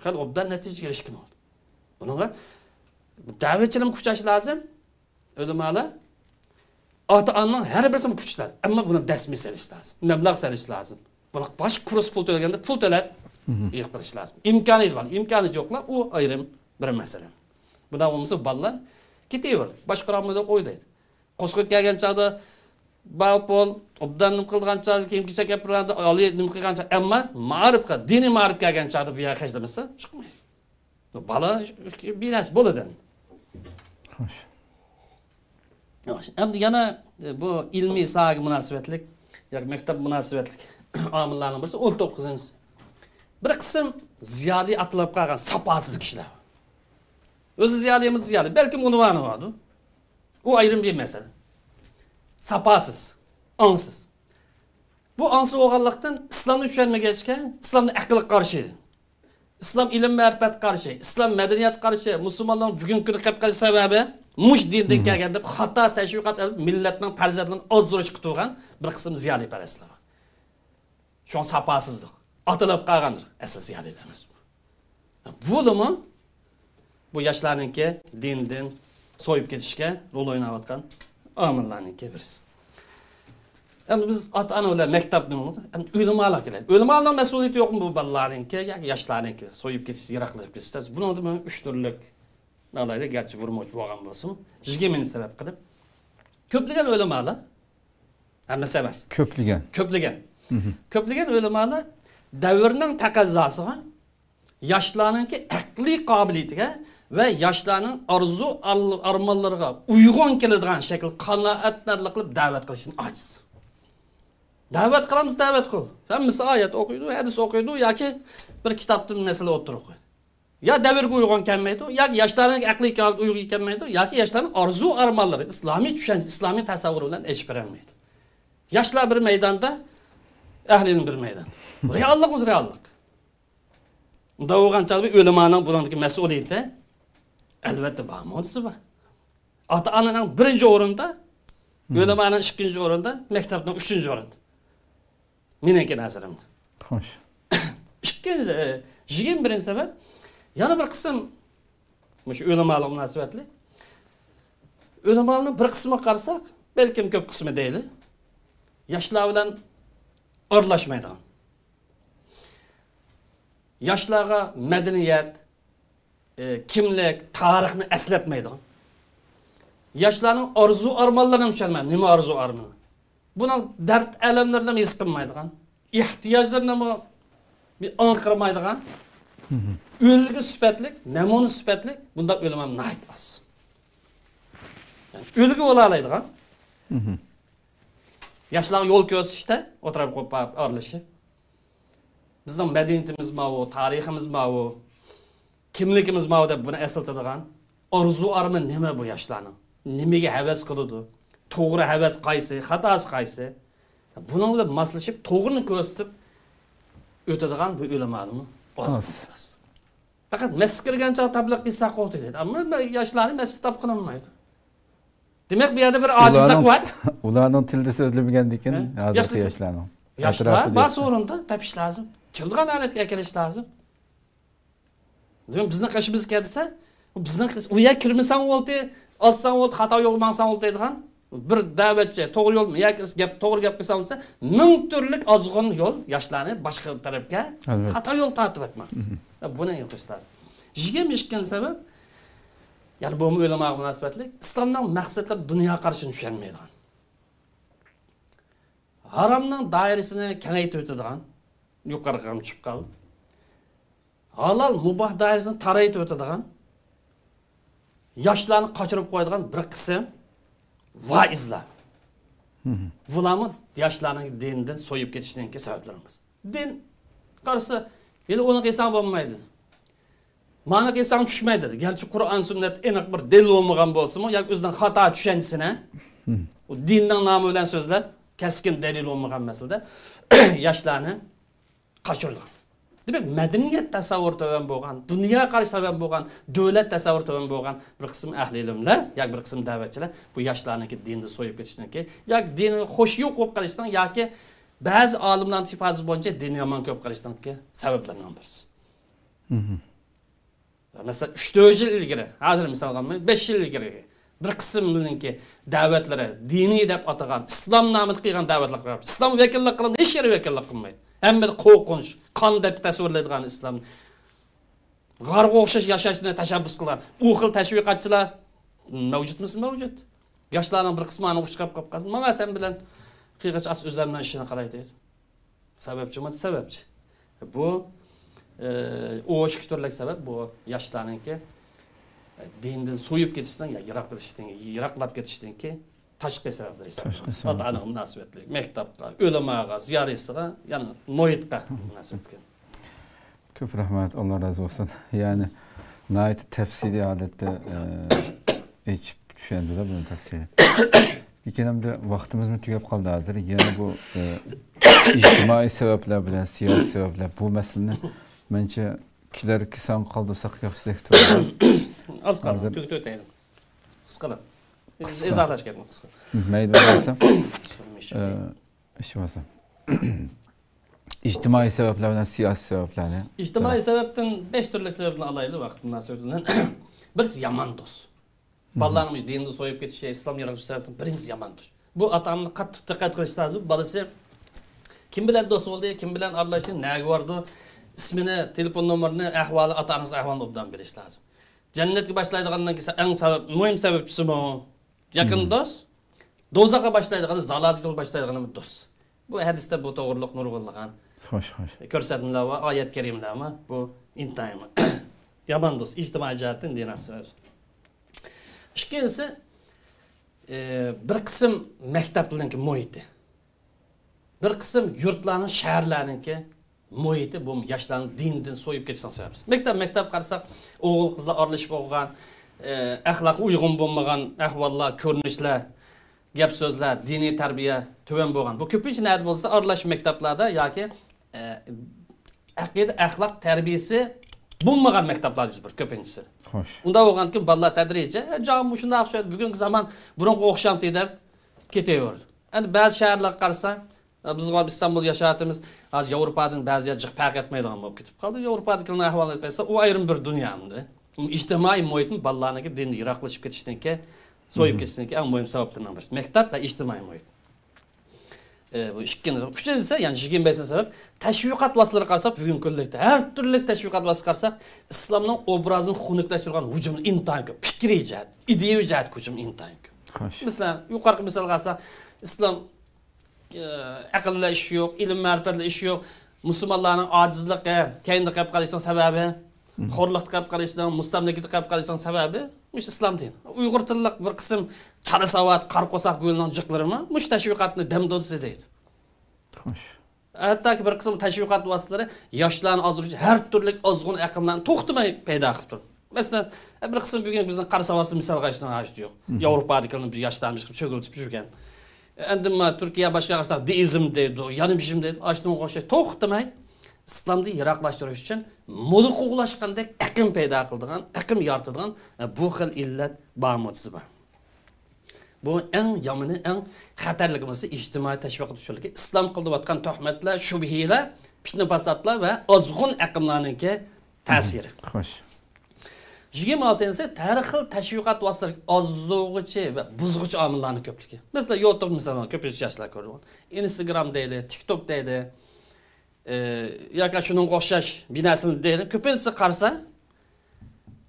خېلى ئوبدان نەتىجىگە ئېرىشكىنى بولىدۇ. بۇنىڭغا دەۋەتچىلەرمۇ كۈچەش لازىم. ئۆلىمالار، ئاتا-ئانىنىڭ ھەر بىرسىمۇ كۈچ سالىدۇ. ئەمما بۇنى دەسمىي سېلىش لازىم، مەبلەغ سېلىش لازىم. بۇنى باشقا كۇرس پۇل تۆلىگەندە پۇل تۆلەپ ئھە قىلىش لازىم. ئىمكانىيىتى بار، ئىمكانىيىتى يوقلار، ئۇ ئايرىم بىر مەسىلە. بۇنداق بولمىسا بالىلار كېتىۋېرىدۇ، باشقۇرالمىدۇق ئويلايدۇ. قورسىقى كەلگەن چاغدا باغ بول، ئوبدان نېمە قىلىدىغان چاغدا، كىيىم-كېچەك ئەپ بېرىدۇ، ئالىي نېمە قىلغان چاغدا، ئەمما مائارىپقا، دىنىي مائارىپقا كەلگەن چاغدا بۇ يەرگە خەجلىمىسە چىقمايدۇ. بالا بىر نەرسە بولىدۇ ئەمدى. خوش. ياخشى. ئەمدى يەنە، ئە، بۇ ئىلمىي ساھەگە مۇناسىۋەتلىك ياكى مەكتەپ مۇناسىۋەتلىك ئامىللارنىڭ بىرسى ئون توققۇزىنچىسى. بىر قىسىم زىيالىي ئاتىلىپ قالغان ساپاسىز كىشىلەر. ئۆزى زىيالىي ئەمەس، زىيالىي. بەلكىم ئۇنۋانى بارىدۇ. ئۇ ئايرىم بىر مەسىلە. ساپاسىز، ئاڭسىز. بۇ ئاڭسىز بولغانلىقتىن ئىسلامنى چۈشەنمىگەچكە، ئىسلامنى ئەقىلگە قارشى، ئىسلام ئىلىم مەرىپەتكە قارشى، ئىسلام مەدەنىيەتكە قارشى، مۇسۇلمانلارنىڭ بۈگۈنكى كۈنى قېلىپ قېلىش سەۋەبى مۇشۇ دىندىن كەلگەن دەپ خاتا تەشۋىقات ئېلىپ، مىللەتنىڭ پەرزەنتلىرىنى ئازدۇرۇشقا تۇرغان بىر قىسىم زىيالىيپەرەسلەر بار. شۇڭا ساپاسىزدۇق. ئاتىلىپ قالغاندۇر. ئەسلى زىيالىيلار ئەمەس بۇ. بۇلىمۇ بۇ ياشلارنىڭكى دىندىن سويۇپ كېتىشكە رول ئويناۋاتقان ئامىللارنىڭكى بىرسى. ئەمدى بىز ئاتا-ئانا بىلەن مەكتەپنى، ئەمدى ئۆلىمالار كېلەيلى. ئۆلىمالارنىڭ مەسئۇلىيىتى يوقمۇ بۇ بالىلارنىڭكى ياكى ياشلارنىڭكى سويۇپ كېتىش، يىراقلاپ كېتىش؟ بۇنىڭدا مەن ئۈچ تۈرلۈك ئالايلى، گەرچە بىر مۇچ بولغان بولسىمۇ، يىگىرمىنچى سەۋەب قىلىپ، كۆپلىگەن ئۆلىمالار، ھەممىسى ئەمەس، كۆپلىگەن. كۆپلىگەن. مھم. كۆپلىگەن ئۆلىمالار دەۋرنىڭ تەقەززاسىغا، ياشلارنىڭكى ئەقلىي قابىلىيىتىگە ۋە ياشلارنىڭ ئارزۇ ئار-، ئارمانلىرىغا ئۇيغۇن كېلىدىغان شەكىل قانائەتنامىلىك قىلىپ دەۋەت قىلىشتىن ئاجىز. دەۋەت قىلامىز، دەۋەت قىل. ھەممىسى ئايەت ئوقۇيدۇ، ھەدىس ئوقۇيدۇ ياكى بىر كىتابتىن مەسىلە ئوتتۇرىغا قويىدۇ. يا دەۋرگە ئۇيغۇن كەلمەيدۇ، ياكى ياشلارنىڭ ئەقلىي قابىلىيىتى ئۇيغۇن كەلمەيدۇ، ياكى ياشلارنىڭ ئارزۇ ئارمانلىرى، ئىسلامىي چۈشەنچە، ئىسلامىي تەسەۋۋۇر بىلەن ئېچىپ بېرەلمەيدۇ. ياشلار بىر مەيداندا، ئەھلى ئىلىم بىر مەيداندا. رېئاللىقىمىز رېئاللىق. ئۇنداق بولغان چاغدا بىر ئۆلىمانىڭ بۇنىڭدىكى مەسئۇلىيىتى، ئەلۋەتتە، بار، مۇنتىسى بار. ئاتا-ئانىنىڭ بىرىنچى ئورۇندا، مم. ئۆلىمانىڭ ئىككىنچى ئورۇندا، مەكتەپنىڭ ئۈچىنچى ئورۇندا. مېنىڭكى نەزىرىمدە. خوش. ئىككىنچى، ئە، يىگىرمە بىرىنچى سەۋەب، يەنە بىر قىسىم مۇشۇ ئۆلىمالىق مۇناسىۋەتلىك. ئۆلىمالارنىڭ بىر قىسمىغا قارىساق، بەلكىم كۆپ قىسمى دەيلى، ياشلار بىلەن ئارىلاشمايدىغان. ياشلارغا مەدەنىيەت، ئى، كىملىك، تارىخنى ئەسلەتمەيدىغان. ياشلارنىڭ ئارزۇ ئارمانلىرىنى چۈشەنمەيدۇ. نېمە ئارزۇ ئارمىنى؟ بۇنىڭ دەرد ئەلەملىرىنى ھېس قىلمايدىغان. ئېھتىياجلىرىنىمۇ بىر ئاڭقىرمايدىغان. مھم. ئۈلگە سۈپەتلىك، نەمۇنە سۈپەتلىك بۇنداق ئۆلىمام ناھايىتى ئاز. يەنى ئۈلگە بولالايدىغان. مھم. ياشلارغا يول كۆرسىتىشتە ئوتتۇرىغا قويۇپ ئارىلىشىپ. بىزنىڭ مەدەنىيىتىمىز ماۋۇ، تارىخىمىز ماۋۇ، كىملىكىمىز ماۋۇ دەپ بۇنى ئەسلىتىدىغان. ئارزۇ ئارمان نېمە بۇ ياشلارنىڭ؟ نېمىگە ھەۋەس قىلىدۇ؟ توغرا ھەۋەس قايسى، خاتاسى قايسى؟ بۇنىڭ بىلەن ماسلىشىپ، توغرىنى كۆرسىتىپ ئۆتىدىغان بۇ ئۆلىمالىمۇ ئاز. ئاز. پەقەت مەسچىتكە كىرگەن چاغ تەبلىغ قىلساق ئوخشايدۇ. ئەمما ياشلارنى مەسچىتتە تاپقىلى بولمايدۇ. دېمەك، بۇ يەردە بىر ئاجىزلىق بار. ئۇلارنىڭ تىلىدا سۆزلىمىگەندىكىن، ھە؟ ھازىرقى ياشلار، ياشلارنىڭ ياشلار ئەتراپىدا بار سورۇندا تېپىش لازىم. كىرىدىغان ھالەتكە ئەكېلىش لازىم. دېمەك، بىزنىڭ قېشىمىزغا كەلسە، بۇ بىزنىڭ قېش-، ئۇ يەرگە كىرمىسەڭ بولدى، ئازساڭ بولدى، خاتا يولغا ماڭساڭ بولدى دەيدىغان بىر دەۋەتچى، توغرا يول، يا گەپ، توغرا گەپ قىلساڭ دېسە، مىڭ تۈرلۈك ئازغۇن يول ياشلارنى باشقا تەرەپكە، ئەلۋەتتە، خاتا يول تارتىۋەتمەكتە. مھم. بۇنى ئېيتىش لازىم. يىگىرمە ئىككىنچى سەۋەب، يەنى بۇمۇ ئۆلىماغا مۇناسىۋەتلىك، ئىسلامنىڭ مەقسەتلىرى، دۇنيا قارىشىنى چۈشەنمەيدىغان. ھارامنىڭ دائىرىسىنى كېڭەيتىۋېتىدىغان، يۇقىرىغا چىقىپ قالدى. ھالال، مۇباھ دائىرىسىنى تارىيىتىۋېتىدىغان، ياشلارنى قاچۇرۇپ قويىدىغان بىر قىسىم ۋائىزلار. بۇلارمۇ ياشلارنىڭ دىنىدىن سويۇپ كېتىشىنىڭكى سەۋەبلىرى. دىن قارىسا، ھېلى ئۇنى قىلساڭ بولمايدۇ. مانا قىلساڭ چۈشمەيدۇ. گەرچە قۇرئان، سۈننەت ئېنىق بىر دەلىل بولمىغان بولسىمۇ، ياكى ئۆزىنىڭ خاتا چۈشەنچىسىنى، ئۇ دىننىڭ نامى بىلەن سۆزلەپ، كەسكىن دەلىل بولمىغان مەسىلىدە ياشلارنى قاچۇرىدىغان. دېمەك، مەدەنىيەت تەسەۋۋۇرى تۆۋەن بولغان، دۇنيا قارىشى تۆۋەن بولغان، دۆلەت تەسەۋۋۇرى تۆۋەن بولغان بىر قىسىم ئەھلى ئىلىملەر ياكى بىر قىسىم دەۋەتچىلەر بۇ ياشلارنىڭكى دىنىدىن سويۇپ كېتىشنىڭكى ياكى دىنى خۇشيۇ قويۇپ قېلىشنىڭ ياكى بەزى ئالىملارنىڭ ئىپادىسى بويىچە دىنى يامان كۆرۈپ قېلىشنىڭكى سەۋەبلىرىنىڭ بىرسى. مەسىلەن، ئۈچ تۆت يىل ئىلگىرى، ھازىر مىسالغا ئالماي، بەش يىل ئىلگىرى بىر قىسىمنىڭكى دەۋەتلىرى، دىنىي دەپ ئاتىغان، ئىسلام نامىدا قىلغان دەۋەتلەر، ئىسلام ۋەكىللىك قىلمايدۇ، ھېچ يەر ۋەكىللىك قىلمايدۇ. ھەممىدە قورقۇنچ، قان دەپ تەسۋىرلەيدىغان ئىسلام. غارغا ئوخشاش ياشاشنى تەشەببۇس قىلغان ئۇ خىل تەشۋىقاتچىلار مەۋجۇتمۇ؟ مەۋجۇت. ياشلارنىڭ بىر قىسمى ئانا ئۇچراپ قاپ قالسا، ماڭا سەن بىلەن قىلغىچە ئاز ئۆزۈمنىڭ ئىشىنى قىلاي دەيدۇ. سەۋەبچىمۇ سەۋەبچى. بۇ، ئى، ئۇ ئىككى تۈرلۈك سەۋەب بۇ ياشلارنىڭكى، ئى، دىندىن سويۇپ كېتىشتىن يا يىراق كېتىشتىن، يىراقلاپ كېتىشتىنكى تاشقى سەۋەبلەر ھېسابلىنىدۇ. تاشقى سەۋەب. ئاتا-ئانىغا مۇناسىۋەتلىك، مەكتەپكە، ئۆلىماغا، زىيالىيسىغا، يەنى مۇھىتقا مۇناسىۋەتلىك. كۆپ رەھمەت، ئاللا رازى بولسۇن. يەنى ناھايىتى تەپسىلىي ھالەتتە، ئى، ئېچىپ چۈشەندۈردى بۇنى تەپسىلىي. لېكىن ئەمدى ۋاقتىمىزمۇ تۈگەپ قالدى ھازىر. يەنە بۇ، ئى، ئىجتىمائىي سەۋەبلەر بىلەن سىياسىي سەۋەبلەر، بۇ مەسىلىنى مەنچە كېلەركى سانغا قالدۇرساق ياخشىدەك تۇرىدۇ. ئاز قالدى، ھازىر تۈگىتىۋېتەيلى. قىسقىلا. قىسقا. ئىزاھلاش كېرەك، قىسقا. مەيلى، بولمىسا، ئى، ئىش بولسا. ئىجتىمائىي سەۋەبلەر بىلەن سىياسىي سەۋەبلەرنى. ئىجتىمائىي سەۋەبتىن بەش تۈرلۈك سەۋەبنى ئالايلى، ۋاقىت مۇناسىۋىتى بىلەن. بىرسى يامان دوست. بالىلارنىڭ دىنىنى سويۇپ كېتىشى، ئىسلام يارىتىش سەۋەبىدىن بىرىنچىسى يامان دوست. بۇ ئاتا-ئانىنى قاتتىق دىققەت قىلىش لازىم. بالىسى كىم بىلەن دوست بولدى، كىم بىلەن ئارىلاشتى، نەگە باردى، ئىسمىنى، تېلېفون نومۇرىنى، ئەھۋالى، ئاتا-ئانىسىنىڭ ئەھۋالىنى ئوبدان بىلىش لازىم. جەننەتكە باشلايدىغاننىڭكى ئەڭ سەۋەب، مۇھىم سەۋەبچىسىمۇ يېقىن دوست، دوزاخقا باشلايدىغىنى، زالالەتكە يول باشلايدىغىنى دوست. بۇ ھەدىستە بۇ توغرىلىق نۇرغۇنلىغان، خوش، خوش، كۆرسەتمىلەر ۋە ئايەت كەرىملەرمۇ بۇ ئىنتايىن يامان دوست، ئىجتىمائىي جەھەتتىن دىن ئەسۋاب. ئىككىنچىسى، ئى، بىر قىسىم مەكتەپلەرنىڭكى مۇھىتى. بىر قىسىم يۇرتلارنىڭ، شەھەرلەرنىڭكى مۇھىتى بۇ ياشلارنىڭ دىنىدىن سويۇپ كېتىشىنىڭ سەۋەبى. مەكتەپ، مەكتەپ قارىساق، ئوغۇل-قىزلار ئارىلىشىپ ئوقۇغان، ئە، ئەخلاققا ئۇيغۇن بولمىغان ئەھۋاللار، كۆرۈنۈشلەر، گەپ-سۆزلەر، دىنىي تەربىيە تۆۋەن بولغان. بۇ كۆپىنچە نەدە بولسا، ئارىلاش مەكتەپلەردە ياكى، ئە، ئەقىدە، ئەخلاق تەربىيەسى بولمىغان مەكتەپلەر يۈز بېرىدۇ كۆپىنچىسى. خوش. ئۇنداق بولغاندىكىن بالىلار تەدرىجىي، «ئە، جان، مۇشۇنداق ئوخشايدۇ، بۈگۈنكى زامان بۇرۇنقىغا ئوخشامتى؟» دەپ كېتىۋېرىدۇ. ئەمدى بەزى شەھەرلەرگە قارىساڭ، بىز ئىستانبۇلدا ياشاۋاتىمىز. ھازىر ياۋروپادىن بەزى يەر جىق پەرق ئەتمەيدىغان بولۇپ كېتىپ قالدى. ياۋروپادىكىلەرنىڭ ئەھۋالىنى ئېلىپ بەرسە، ئۇ ئايرىم بىر دۇنيا ئەمدى. ئىجتىمائىي مۇھىتمۇ بالىلارنىڭكى دىندىن يىراقلىشىپ كېتىشىنىڭكى، سويۇپ كېتىشىنىڭكى ئەڭ مۇھىم سەۋەبلىرىنىڭ بىرسى. مەكتەپ ۋە ئىجتىمائىي مۇھىت. ئى، بۇ ئىككىنچى. ئۈچىنچىسى، يەنى يىگىرمە بەشىنچى سەۋەب، تەشۋىقات ۋاسىتىلىرى قارىساق، بۈگۈنكى كۈنلۈكتە ھەر تۈرلۈك تەشۋىقات ۋاسىتىسى قارىساق، ئىسلامنىڭ ئوبرازىنى خۇنۈكلەشتۈرگەن ھۇجۇملار ئىنتايىن كۆپ. پىكرىي جەھەت، ئىدىيەۋى جەھەتتىكى ھۇجۇم ئىنتايىن كۆپ. خوش. مەسىلەن، يۇقىرىقى مىسالغا ئالساق، ئىسلام، ئە، ئەقىل بىلەن ئىشى يوق، ئىلىم مەرىپەت بىلەن ئىشى يوق. مۇسۇلمانلارنىڭ ئاجىزلىقى، كەينىدە قېلىپ قېلىشنىڭ سەۋەبى، خورلۇقتا قېلىپ قېلىشنىڭ، مۇستەملىكىدە قېلىپ قېلىشنىڭ سەۋەبى مۇشۇ ئىسلام دىنى. ئۇيغۇر تىللىق بىر قىسىم چالا ساۋات، قارا قورساق گۇيلىنىڭ جىقلىرىمۇ مۇشۇ تەشۋىقاتنى دەمدۇدىسى دەيدۇ. خوش. ھەتتاكى بىر قىسىم تەشۋىقات ۋاسىتىلىرى ياشلارنى ئازدۇرۇش ئۈچۈن ھەر تۈرلۈك ئازغۇن ئەقىملەرنى توختىماي پەيدا قىلىپ تۇرىدۇ. مەسىلەن، بىر قىسىم بۈگۈن بىزنىڭ قارا ساۋاتسىز مىسالغا ئېيتىشنىڭ ھاجىتى يوق. ياۋروپادىكىلەرنى بىر ياشلارمىز قىلىپ چۆگۈلىتىپ يۈرگەن. ئەندى ما تۈركىيە باشقا قارىساق، دېئىزم دەيدۇ، يانىفىزم دەيدۇ، ئاشۇنىڭغا ئوخشاش توختىماي ئىسلامدىن يىراقلاشتۇرۇش ئۈچۈن مودا قوغلاشقاندەك ئەقىم پەيدا قىلىدىغان، ئەقىم يارىتىدىغان، بۇ خىل ئىللەت بارمۇ دېسە بار. بۇ ئەڭ يامىنى، ئەڭ خەتەرلىكى بولسا ئىجتىمائىي تەشۋىقات ئۇچۇرلىرىدىكى ئىسلام قىلىۋاتقان تۆھمەتلەر، شۈبھىلەر، پىتنە-پاساتلار ۋە ئازغۇن ئەقىملەرنىڭكى تەسىرى. خوش. يىگىرمە ئالتىنچىسى، ھەر خىل تەشۋىقات ۋاسىتىلىرى ئازدۇرغۇچى ۋە بۇزغۇچى ئامىللارنىڭ كۆپلۈكى. مەسىلەن، يۇتۇب مىسالىنى كۆپىنچە ياشلار كۆرىدۇ. ئىنستاگرام دەيلى، تىكتوك دەيلى، ئى، ياكى شۇنىڭغا ئوخشاش بىر نەرسىنى دەيلى. كۆپىنچىسى قارىسا،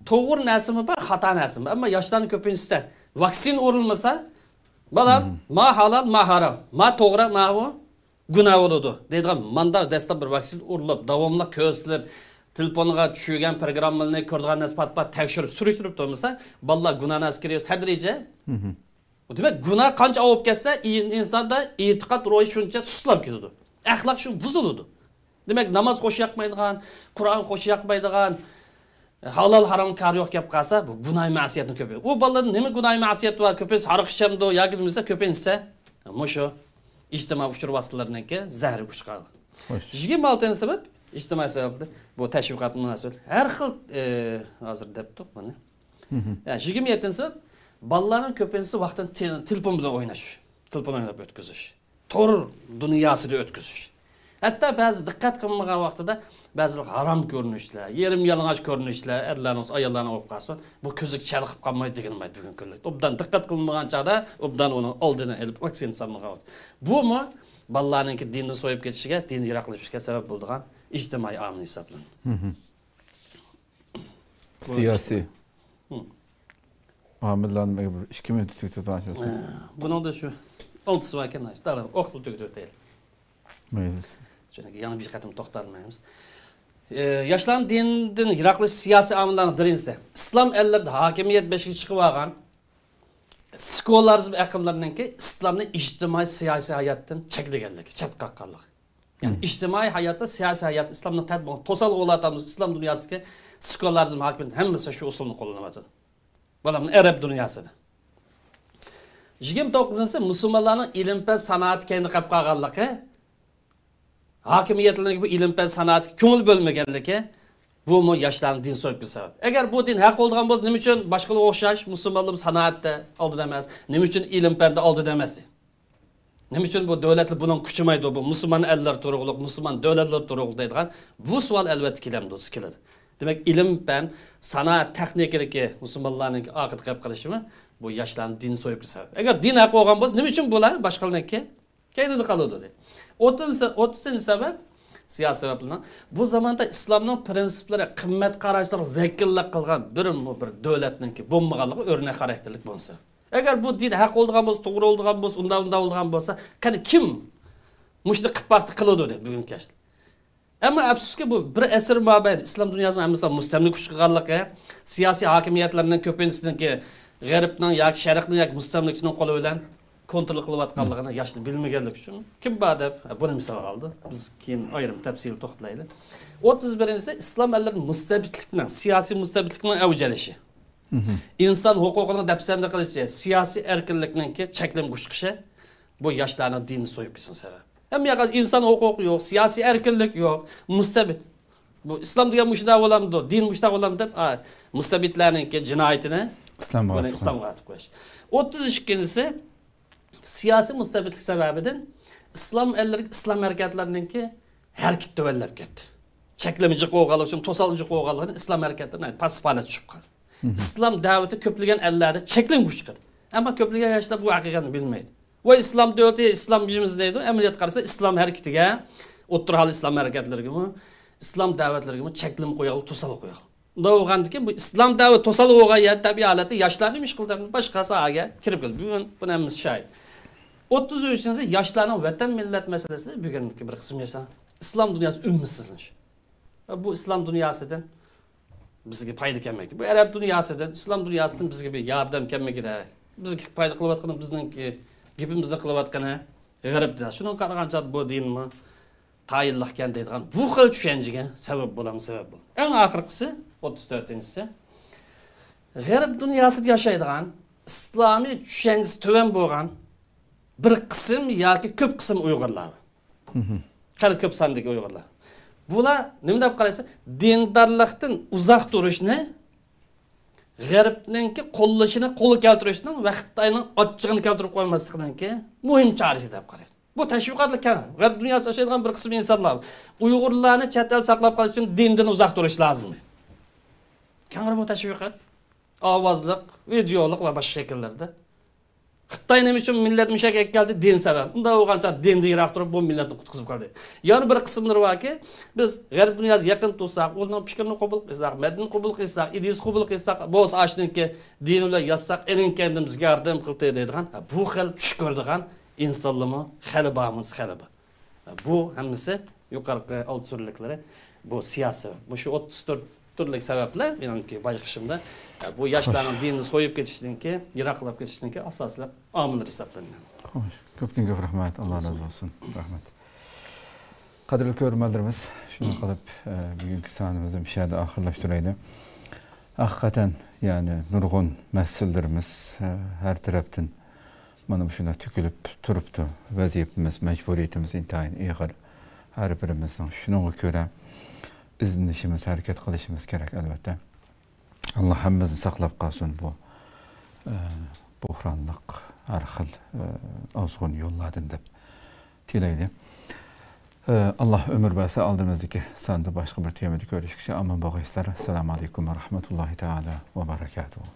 توغرا نەرسىمۇ بار، خاتا نەرسىمۇ بار. ئەمما ياشلارنىڭ كۆپىنچىسى ۋاكسىنا ئۇرۇلمىسا، بالام، ما ھالال، ما ھارام، ما توغرا، ما بۇ گۇناھ بولىدۇ دەيدىغان ماندا دەسلەپ بىر ۋاكسىنا ئۇرۇلۇپ، داۋاملىق كۆرسىتىلىپ، تېلېفونغا چۈشۈرگەن پروگراممىلارنى، كۆرىدىغان نەرسە پات-پات تەكشۈرۈپ، سۈرۈشتۈرۈپ تۇرمىسا، بالىلار گۇناھنى ئەسكىرىۋېرىش تەدرىجىي. دېمەك، گۇناھ قانچە ئاۋۇپ كەتسە، ئىن-، ئىنساندا ئېتىقاد روھى شۇنچە سۇسلاپ كېتىدۇ. ئەخلاق شۇ بۇزۇلىدۇ. دېمەك، ناماز خوش ياقمايدىغان، قۇرئان خوش ياقمايدىغان، ھالال ھارام كارى يوق گەپ قالسا، بۇ گۇناھ مەسىيەتنى كۆپەيتىدۇ. ئۇ بالىلاردا نېمە گۇناھ مەسىيەت بار؟ كۆپىنچە ھاراق ئىچەمدۇ ياكى نېمىسە كۆپىنچىسى مۇشۇ ئىجتىمائىي ئۇچۇر ۋاسىتىلىرىنىڭكى زەھىرى ئۇچقان. خوش. يىگىرمە ئالتىنچى سەۋەب، ئىجتىمائىي سەۋەبتە، بۇ تەشۋىقات مۇناسىۋەت. ھەر خىل، ئە، ھازىر دەپتۇق بۇنى. يا، يىگىرمە يەتتىنچى سەۋەب، بالىلارنىڭ كۆپىنچىسى ۋاقتىنى تې-، تېلېفون بىلەن ئويناش، تېلېفون ئويناپ ئۆتكۈزۈش، تور دۇنياسىدا ئۆتكۈزۈش. ھەتتا بەزى دىققەت قىلمىغان ۋاقتىدا بەزى ھارام كۆرۈنۈشلەر، يېرىم يالىڭاچ كۆرۈنۈشلەر، ئەرلەرنىڭ بولسا، ئاياللارنىڭ بولۇپ قالسۇن، بۇ كۆزگە چېلىقىپ قالماي دېگىنىم بار بۈگۈنكى كۈندە. ئوبدان دىققەت قىلمىغان چاغدا ئوبدان ئۇنىڭ ئالدىنى ئېلىپ، ۋاكسىنا سالمىغان ۋاقىت. بۇمۇ بالىلارنىڭكى دىندىن سويۇپ كېتىشىگە، دىندىن يىراقلىشىشىگە سەۋەب بولىدىغان ئىجتىمائىي ئامىل ھېسابلىنىدۇ. سىياسىي. ھە. ئامىللارنى بىر ئىككى مىنۇت تۈگىتىپ ئۆتۈڭ. ئە، بۇنىڭدا شۇ ئالتىسى باركەن، دەرھال ئوقۇپ تۈگىتىپ ئۆتەيلى. مەيلى. چۈنكى يەنە بىر قېتىم توختالمايمىز. ئە، ياشلارنى دىندىن يىراقلىشىش سىياسىي ئامىللارنىڭ بىرىنچىسى، ئىسلام ئەللىرىدە ھاكىمىيەت بېشىغا چىقىۋالغان سېكۇلارىزم ئېقىملىرىنىڭكى ئىسلامنى ئىجتىمائىي سىياسىي ھاياتتىن چەكلىگەنلىكى، چەتكە قاققانلىقى. يەنى ئىجتىمائىي ھاياتتا، سىياسىي ھاياتتا ئىسلامنى تەت-، توسالغۇ بولۇۋاتامىز. ئىسلام دۇنياسىدىكى سېكۇلارىزم ھاكىمىيىتى ھەممىسى شۇ ئۇسۇلنى قوللىنىۋاتىدۇ. بۇلار ئەرەب دۇنياسىدا. يىگىرمە توققۇزىنچىسى، مۇسۇلمانلارنىڭ ئىلىم-پەن سانائەتكە كەينىدە قېلىپ قالغانلىقى، ھاكىمىيەتلەرنىڭ بۇ ئىلىم-پەن سانائەتكە كۆڭۈل بۆلمىگەنلىكى، بۇمۇ ياشلارنى دىن سويۇپ كېتىش سەۋەب. ئەگەر بۇ دىن ھەق بولىدىغان بولسا، نېمە ئۈچۈن باشقىلارغا ئوخشاش مۇسۇلمانلار سانائەتتە ئالدىدا ئەمەس؟ نېمە ئۈچۈن ئىلىم-پەندە ئالدىدا ئەمەس؟ نېمە ئۈچۈن بۇ دۆلەتلەر بۇنىڭغا كۈچىمەيدۇ، بۇ مۇسۇلمان ئەللەر تۇرۇقلۇق، مۇسۇلمان دۆلەتلەر تۇرۇقلۇق دەيدىغان بۇ سوئال ئەلۋەتتە كېلەمدۇ، كېلىدۇ. دېمەك، ئىلىم-پەن، سانائەت، تېخنىكىدىكى مۇسۇلمانلارنىڭ ئارقىدا قېلىپ قېلىشىمۇ بۇ ياشلارنى دىن سويۇپ كېتىش سەۋەب. ئەگەر دىن ھەق بولغان بولسا، نېمە ئۈچۈن بۇلار باشقىلارنىڭكى كەينىدە قالىدۇ دەيدۇ. ئوتتۇز، ئوتتۇزىنچى سەۋەب، سىياسىي سەۋەبلەرنىڭ. بۇ زاماندا ئىسلامنىڭ پرىنسىپلىرى، قىممەت قاراشلىرىغا ۋەكىللىك قىلغان بىرمۇ بىر دۆلەتنىڭكى بولمىغانلىقى ئۆرنەك خاراكتېرلىك بولسا. ئەگەر بۇ دىن ھەق بولىدىغان بولسا، توغرا بولىدىغان بولسا، ئۇنداق، ئۇنداق بولىدىغان بولسا، قېنى كىم مۇشۇنى قىلىپ باقتى، قىلىدۇ دەيدۇ بۈگۈنكى ياشلار. ئەمما ئەپسۇسكى، بۇ بىر ئەسىر مابەينى ئىسلام دۇنياسىنىڭ ھەممىسىگە مۇستەملىكە كۈچ قىلغانلىقى، سىياسىي ھاكىمىيەتلەرنىڭ كۆپىنچىسىنىڭكى غەربنىڭ ياكى شەرقنىڭ ياكى مۇستەملىكىچىنىڭ قولى بىلەن كونترول قىلىۋاتقانلىقىنى ياشلار بىلمىگەنلىكى ئۈچۈن، كىم بار دەپ، بۇنى مىسالغا ئالدى. بىز كېيىن ئايرىم تەپسىلىي توختىلايلى. ئوتتۇز بىرىنچىسى، ئىسلام ئەللىرىدە مۇستەبىتلىكنىڭ، سىياسىي مۇستەبىتلىكنىڭ ئەۋج ئېلىشى، ئىنسان ھوقۇقىنىڭ دەپسەندە قىلىشى، سىياسىي ئەركىنلىكنىڭكى چەكلىمىگە ئۇچقۇشى، بۇ ياشلارنىڭ دىنىنى سويۇپ كېتىشىنىڭ سەۋەبى. ھەممە ياققا ئىنسان ھوقۇقى يوق، سىياسىي ئەركىنلىك يوق، مۇستەبىت. بۇ ئىسلام دېگەن مۇشۇنداق بولامدۇ، دىن مۇشۇنداق بولامدۇ دەپ، ئا، مۇستەبىتلەرنىڭكى جىنايىتىنى ئىسلامغا بۇنى ئاتىپ ئىسلامغا ئاتىپ قويۇش. ئوتتۇز ئىككىنچىسى، سىياسىي مۇستەبىتلىك سەۋەبىدىن ئىسلام ئەللىرى، ئىسلام ھەرىكەتلىرىنىڭكى ھەرىكىتى تۆۋەنلەپ كەتتى. چەكلىمە جىق بولغانلىقى ئۈچۈن، توسالغۇ جىق بولغانلىقىدىن ئىسلام ھەرىكەتلىرى پاسسىپ ھالەتكە چۈشۈپ قالدى. ئىسلام دەۋىتى كۆپلىگەن ئەللەردە چەكلىمىگە ئۇچرىدى. ئەمما كۆپلىگەن ياشلار بۇ ھەقىقەتنى بىلمەيدۇ. ۋاي، ئىسلام دۆلىتى، ئىسلامىزم دەيدۇ. ئەمەلىيەتكە قارىسا، ئىسلام ھەرىكىتىگە، ئوتتۇرا ھال ئىسلام ھەرىكەتلىرىگىمۇ، ئىسلام دەۋەتلىرىگىمۇ چەكلىمە قويغانلىق، توسالغۇ قويغانلىق. ئۇنداق بولغاندىكىن، بۇ ئىسلام دەۋەت توسالغۇ بولغان يەردە تەبىئىي ھالەتتە ياشلار نېمە ئىش قىلىدۇ؟ باشقا ساھەگە كىرىپ كېتىدۇ. بۈگۈن بۇنىڭ ھەممىسى شاھىت. ئوتتۇز ئۈچىنچى، ياشلارنىڭ ۋەتەن، مىللەت مەسىلىسىدە بۈگۈنكى بىر قىسىم ياشلار ئىسلام دۇنياسى ئۈمىدسىزلىنىش. بۇ ئىسلام دۇنياسىدىن بىزگە پايدا كەلمەيدۇ. بۇ ئەرەب دۇنياسىدىن، ئىسلام دۇنياسىدىن بىزگە بىر ياردەم كەلمىگۈدەك. بىزگە پايدا قىلىۋاتقىنى بىزنىڭكى گېپىمىزنى قىلىۋاتقىنى غەرب دۇنياسى. شۇنىڭغا قارىغانچە بۇ دىنمۇ تايىنلىقكەن دەيدىغان بۇ خىل چۈشەنچىگە سەۋەب بولامدۇ، سەۋەب بول. ئەڭ ئاخىرقىسى، ئوتتۇز تۆتىنچىسى، غەرب دۇنياسىدا ياشايدىغان ئىسلامىي چۈشەنچىسى تۆۋەن بولغان بىر قىسىم ياكى كۆپ قىسىم ئۇيغۇرلار. خېلى كۆپ ساندىكى ئۇيغۇرلار. بۇلار نېمە دەپ قارايسىز؟ دىندارلىقتىن ئۇزاق تۇرۇشنى، غەربنىڭكى قوللىشىنى قولغا كەلتۈرۈشنىڭ ۋە خىتاينىڭ ئاچچىقىنى كەلتۈرۈپ قويماسلىقنىڭكى مۇھىم چارىسى دەپ قارايدۇ. بۇ تەشۋىقاتلار كەڭ. غەرب دۇنياسىدا ياشايدىغان بىر قىسىم ئىنسانلار ئۇيغۇرلارنى چەت ئەل ساقلاپ قېلىش ئۈچۈن دىندىن ئۇزاق تۇرۇش لازىم. كەڭرى بۇ تەشۋىقات. ئاۋازلىق، ۋىدېئولۇق ۋە باشقا شەكىللەردە. خىتاي نېمە ئۈچۈن مىللەت مۇشۇ يەرگە ئەكەلدى؟ دىن سەۋەب. ئۇنداق بولغانچە دىندىن يىراق تۇرۇپ بۇ مىللەتنى قۇتقۇزۇپ قالدى. يەنە بىر قىسىملىرى باركى، بىز غەرب دۇنياسىغا يېقىن تۇرساق، ئۇنىڭ پىكرىنى قوبۇل قىلساق، مەدەنىيىتىنى قوبۇل قىلساق، ئىدىيىسىنى قوبۇل قىلساق، بولسا ئاشۇنىڭكى دىنى بىلەن ياتساق، ئېنىڭ كەينىدىن بىزگە ياردەم قىلدى دەيدىغان، ھە، بۇ خىل چۈش كۆرىدىغان ئىنسانلارمۇ خېلى بار، مۇنسى خېلى بار. بۇ ھەممىسى يۇقىرىقى ئالتە تۈرلۈكلىرى، بۇ سىياسىي، مۇشۇ ئوتتۇز تۆت تۈرلۈك سەۋەبلەر مېنىڭكى بايقىشىمدا، بۇ ياشلارنىڭ دىنىنى سويۇپ كېتىشتىنكى، يىراقلاپ كېتىشتىنكى ئاساسلىق ئامىللار ھېسابلىنىدۇ. خوش، كۆپتىن كۆپ رەھمەت، ئاللا رازى بولسۇن. رەھمەت. قەدىرلىك كۆرۈرمەنلىرىمىز، شۇنداق قىلىپ، ئە، بۈگۈنكى سانىمىزنى مۇشۇ يەردە ئاخىرلاشتۇرايلى. ھەقىقەتەن، يەنى نۇرغۇن مەسىلىلىرىمىز، ئە، ھەر تەرەپتىن مانا مۇشۇنداق تۆكۈلۈپ تۇرۇپتۇ. ۋەزىپىمىز، مەجبۇرىيىتىمىز ئىنتايىن ئېغىر. ھەر بىرىمىزنىڭ شۇنىڭغا كۆرە ئىزدىنىشىمىز، ھەرىكەت قىلىشىمىز كېرەك، ئەلۋەتتە. ئاللا ھەممىمىزنى ساقلاپ قالسۇن بۇ، ئە، بوھرانلىق ھەر خىل، ئە، ئازغۇن يوللاردىن دەپ تىلەيلى. ئە، ئاللا ئۆمۈر بەرسە، ئالدىمىزدىكى ساندا باشقا بىر تېمىدا كۆرۈشكىچە ئامان بولغايسىلەر. ئەسسالامۇ ئەلەيكۇم ۋە رەھمەتۇللاھى تائالا ۋە بەرەكاتۇھۇ.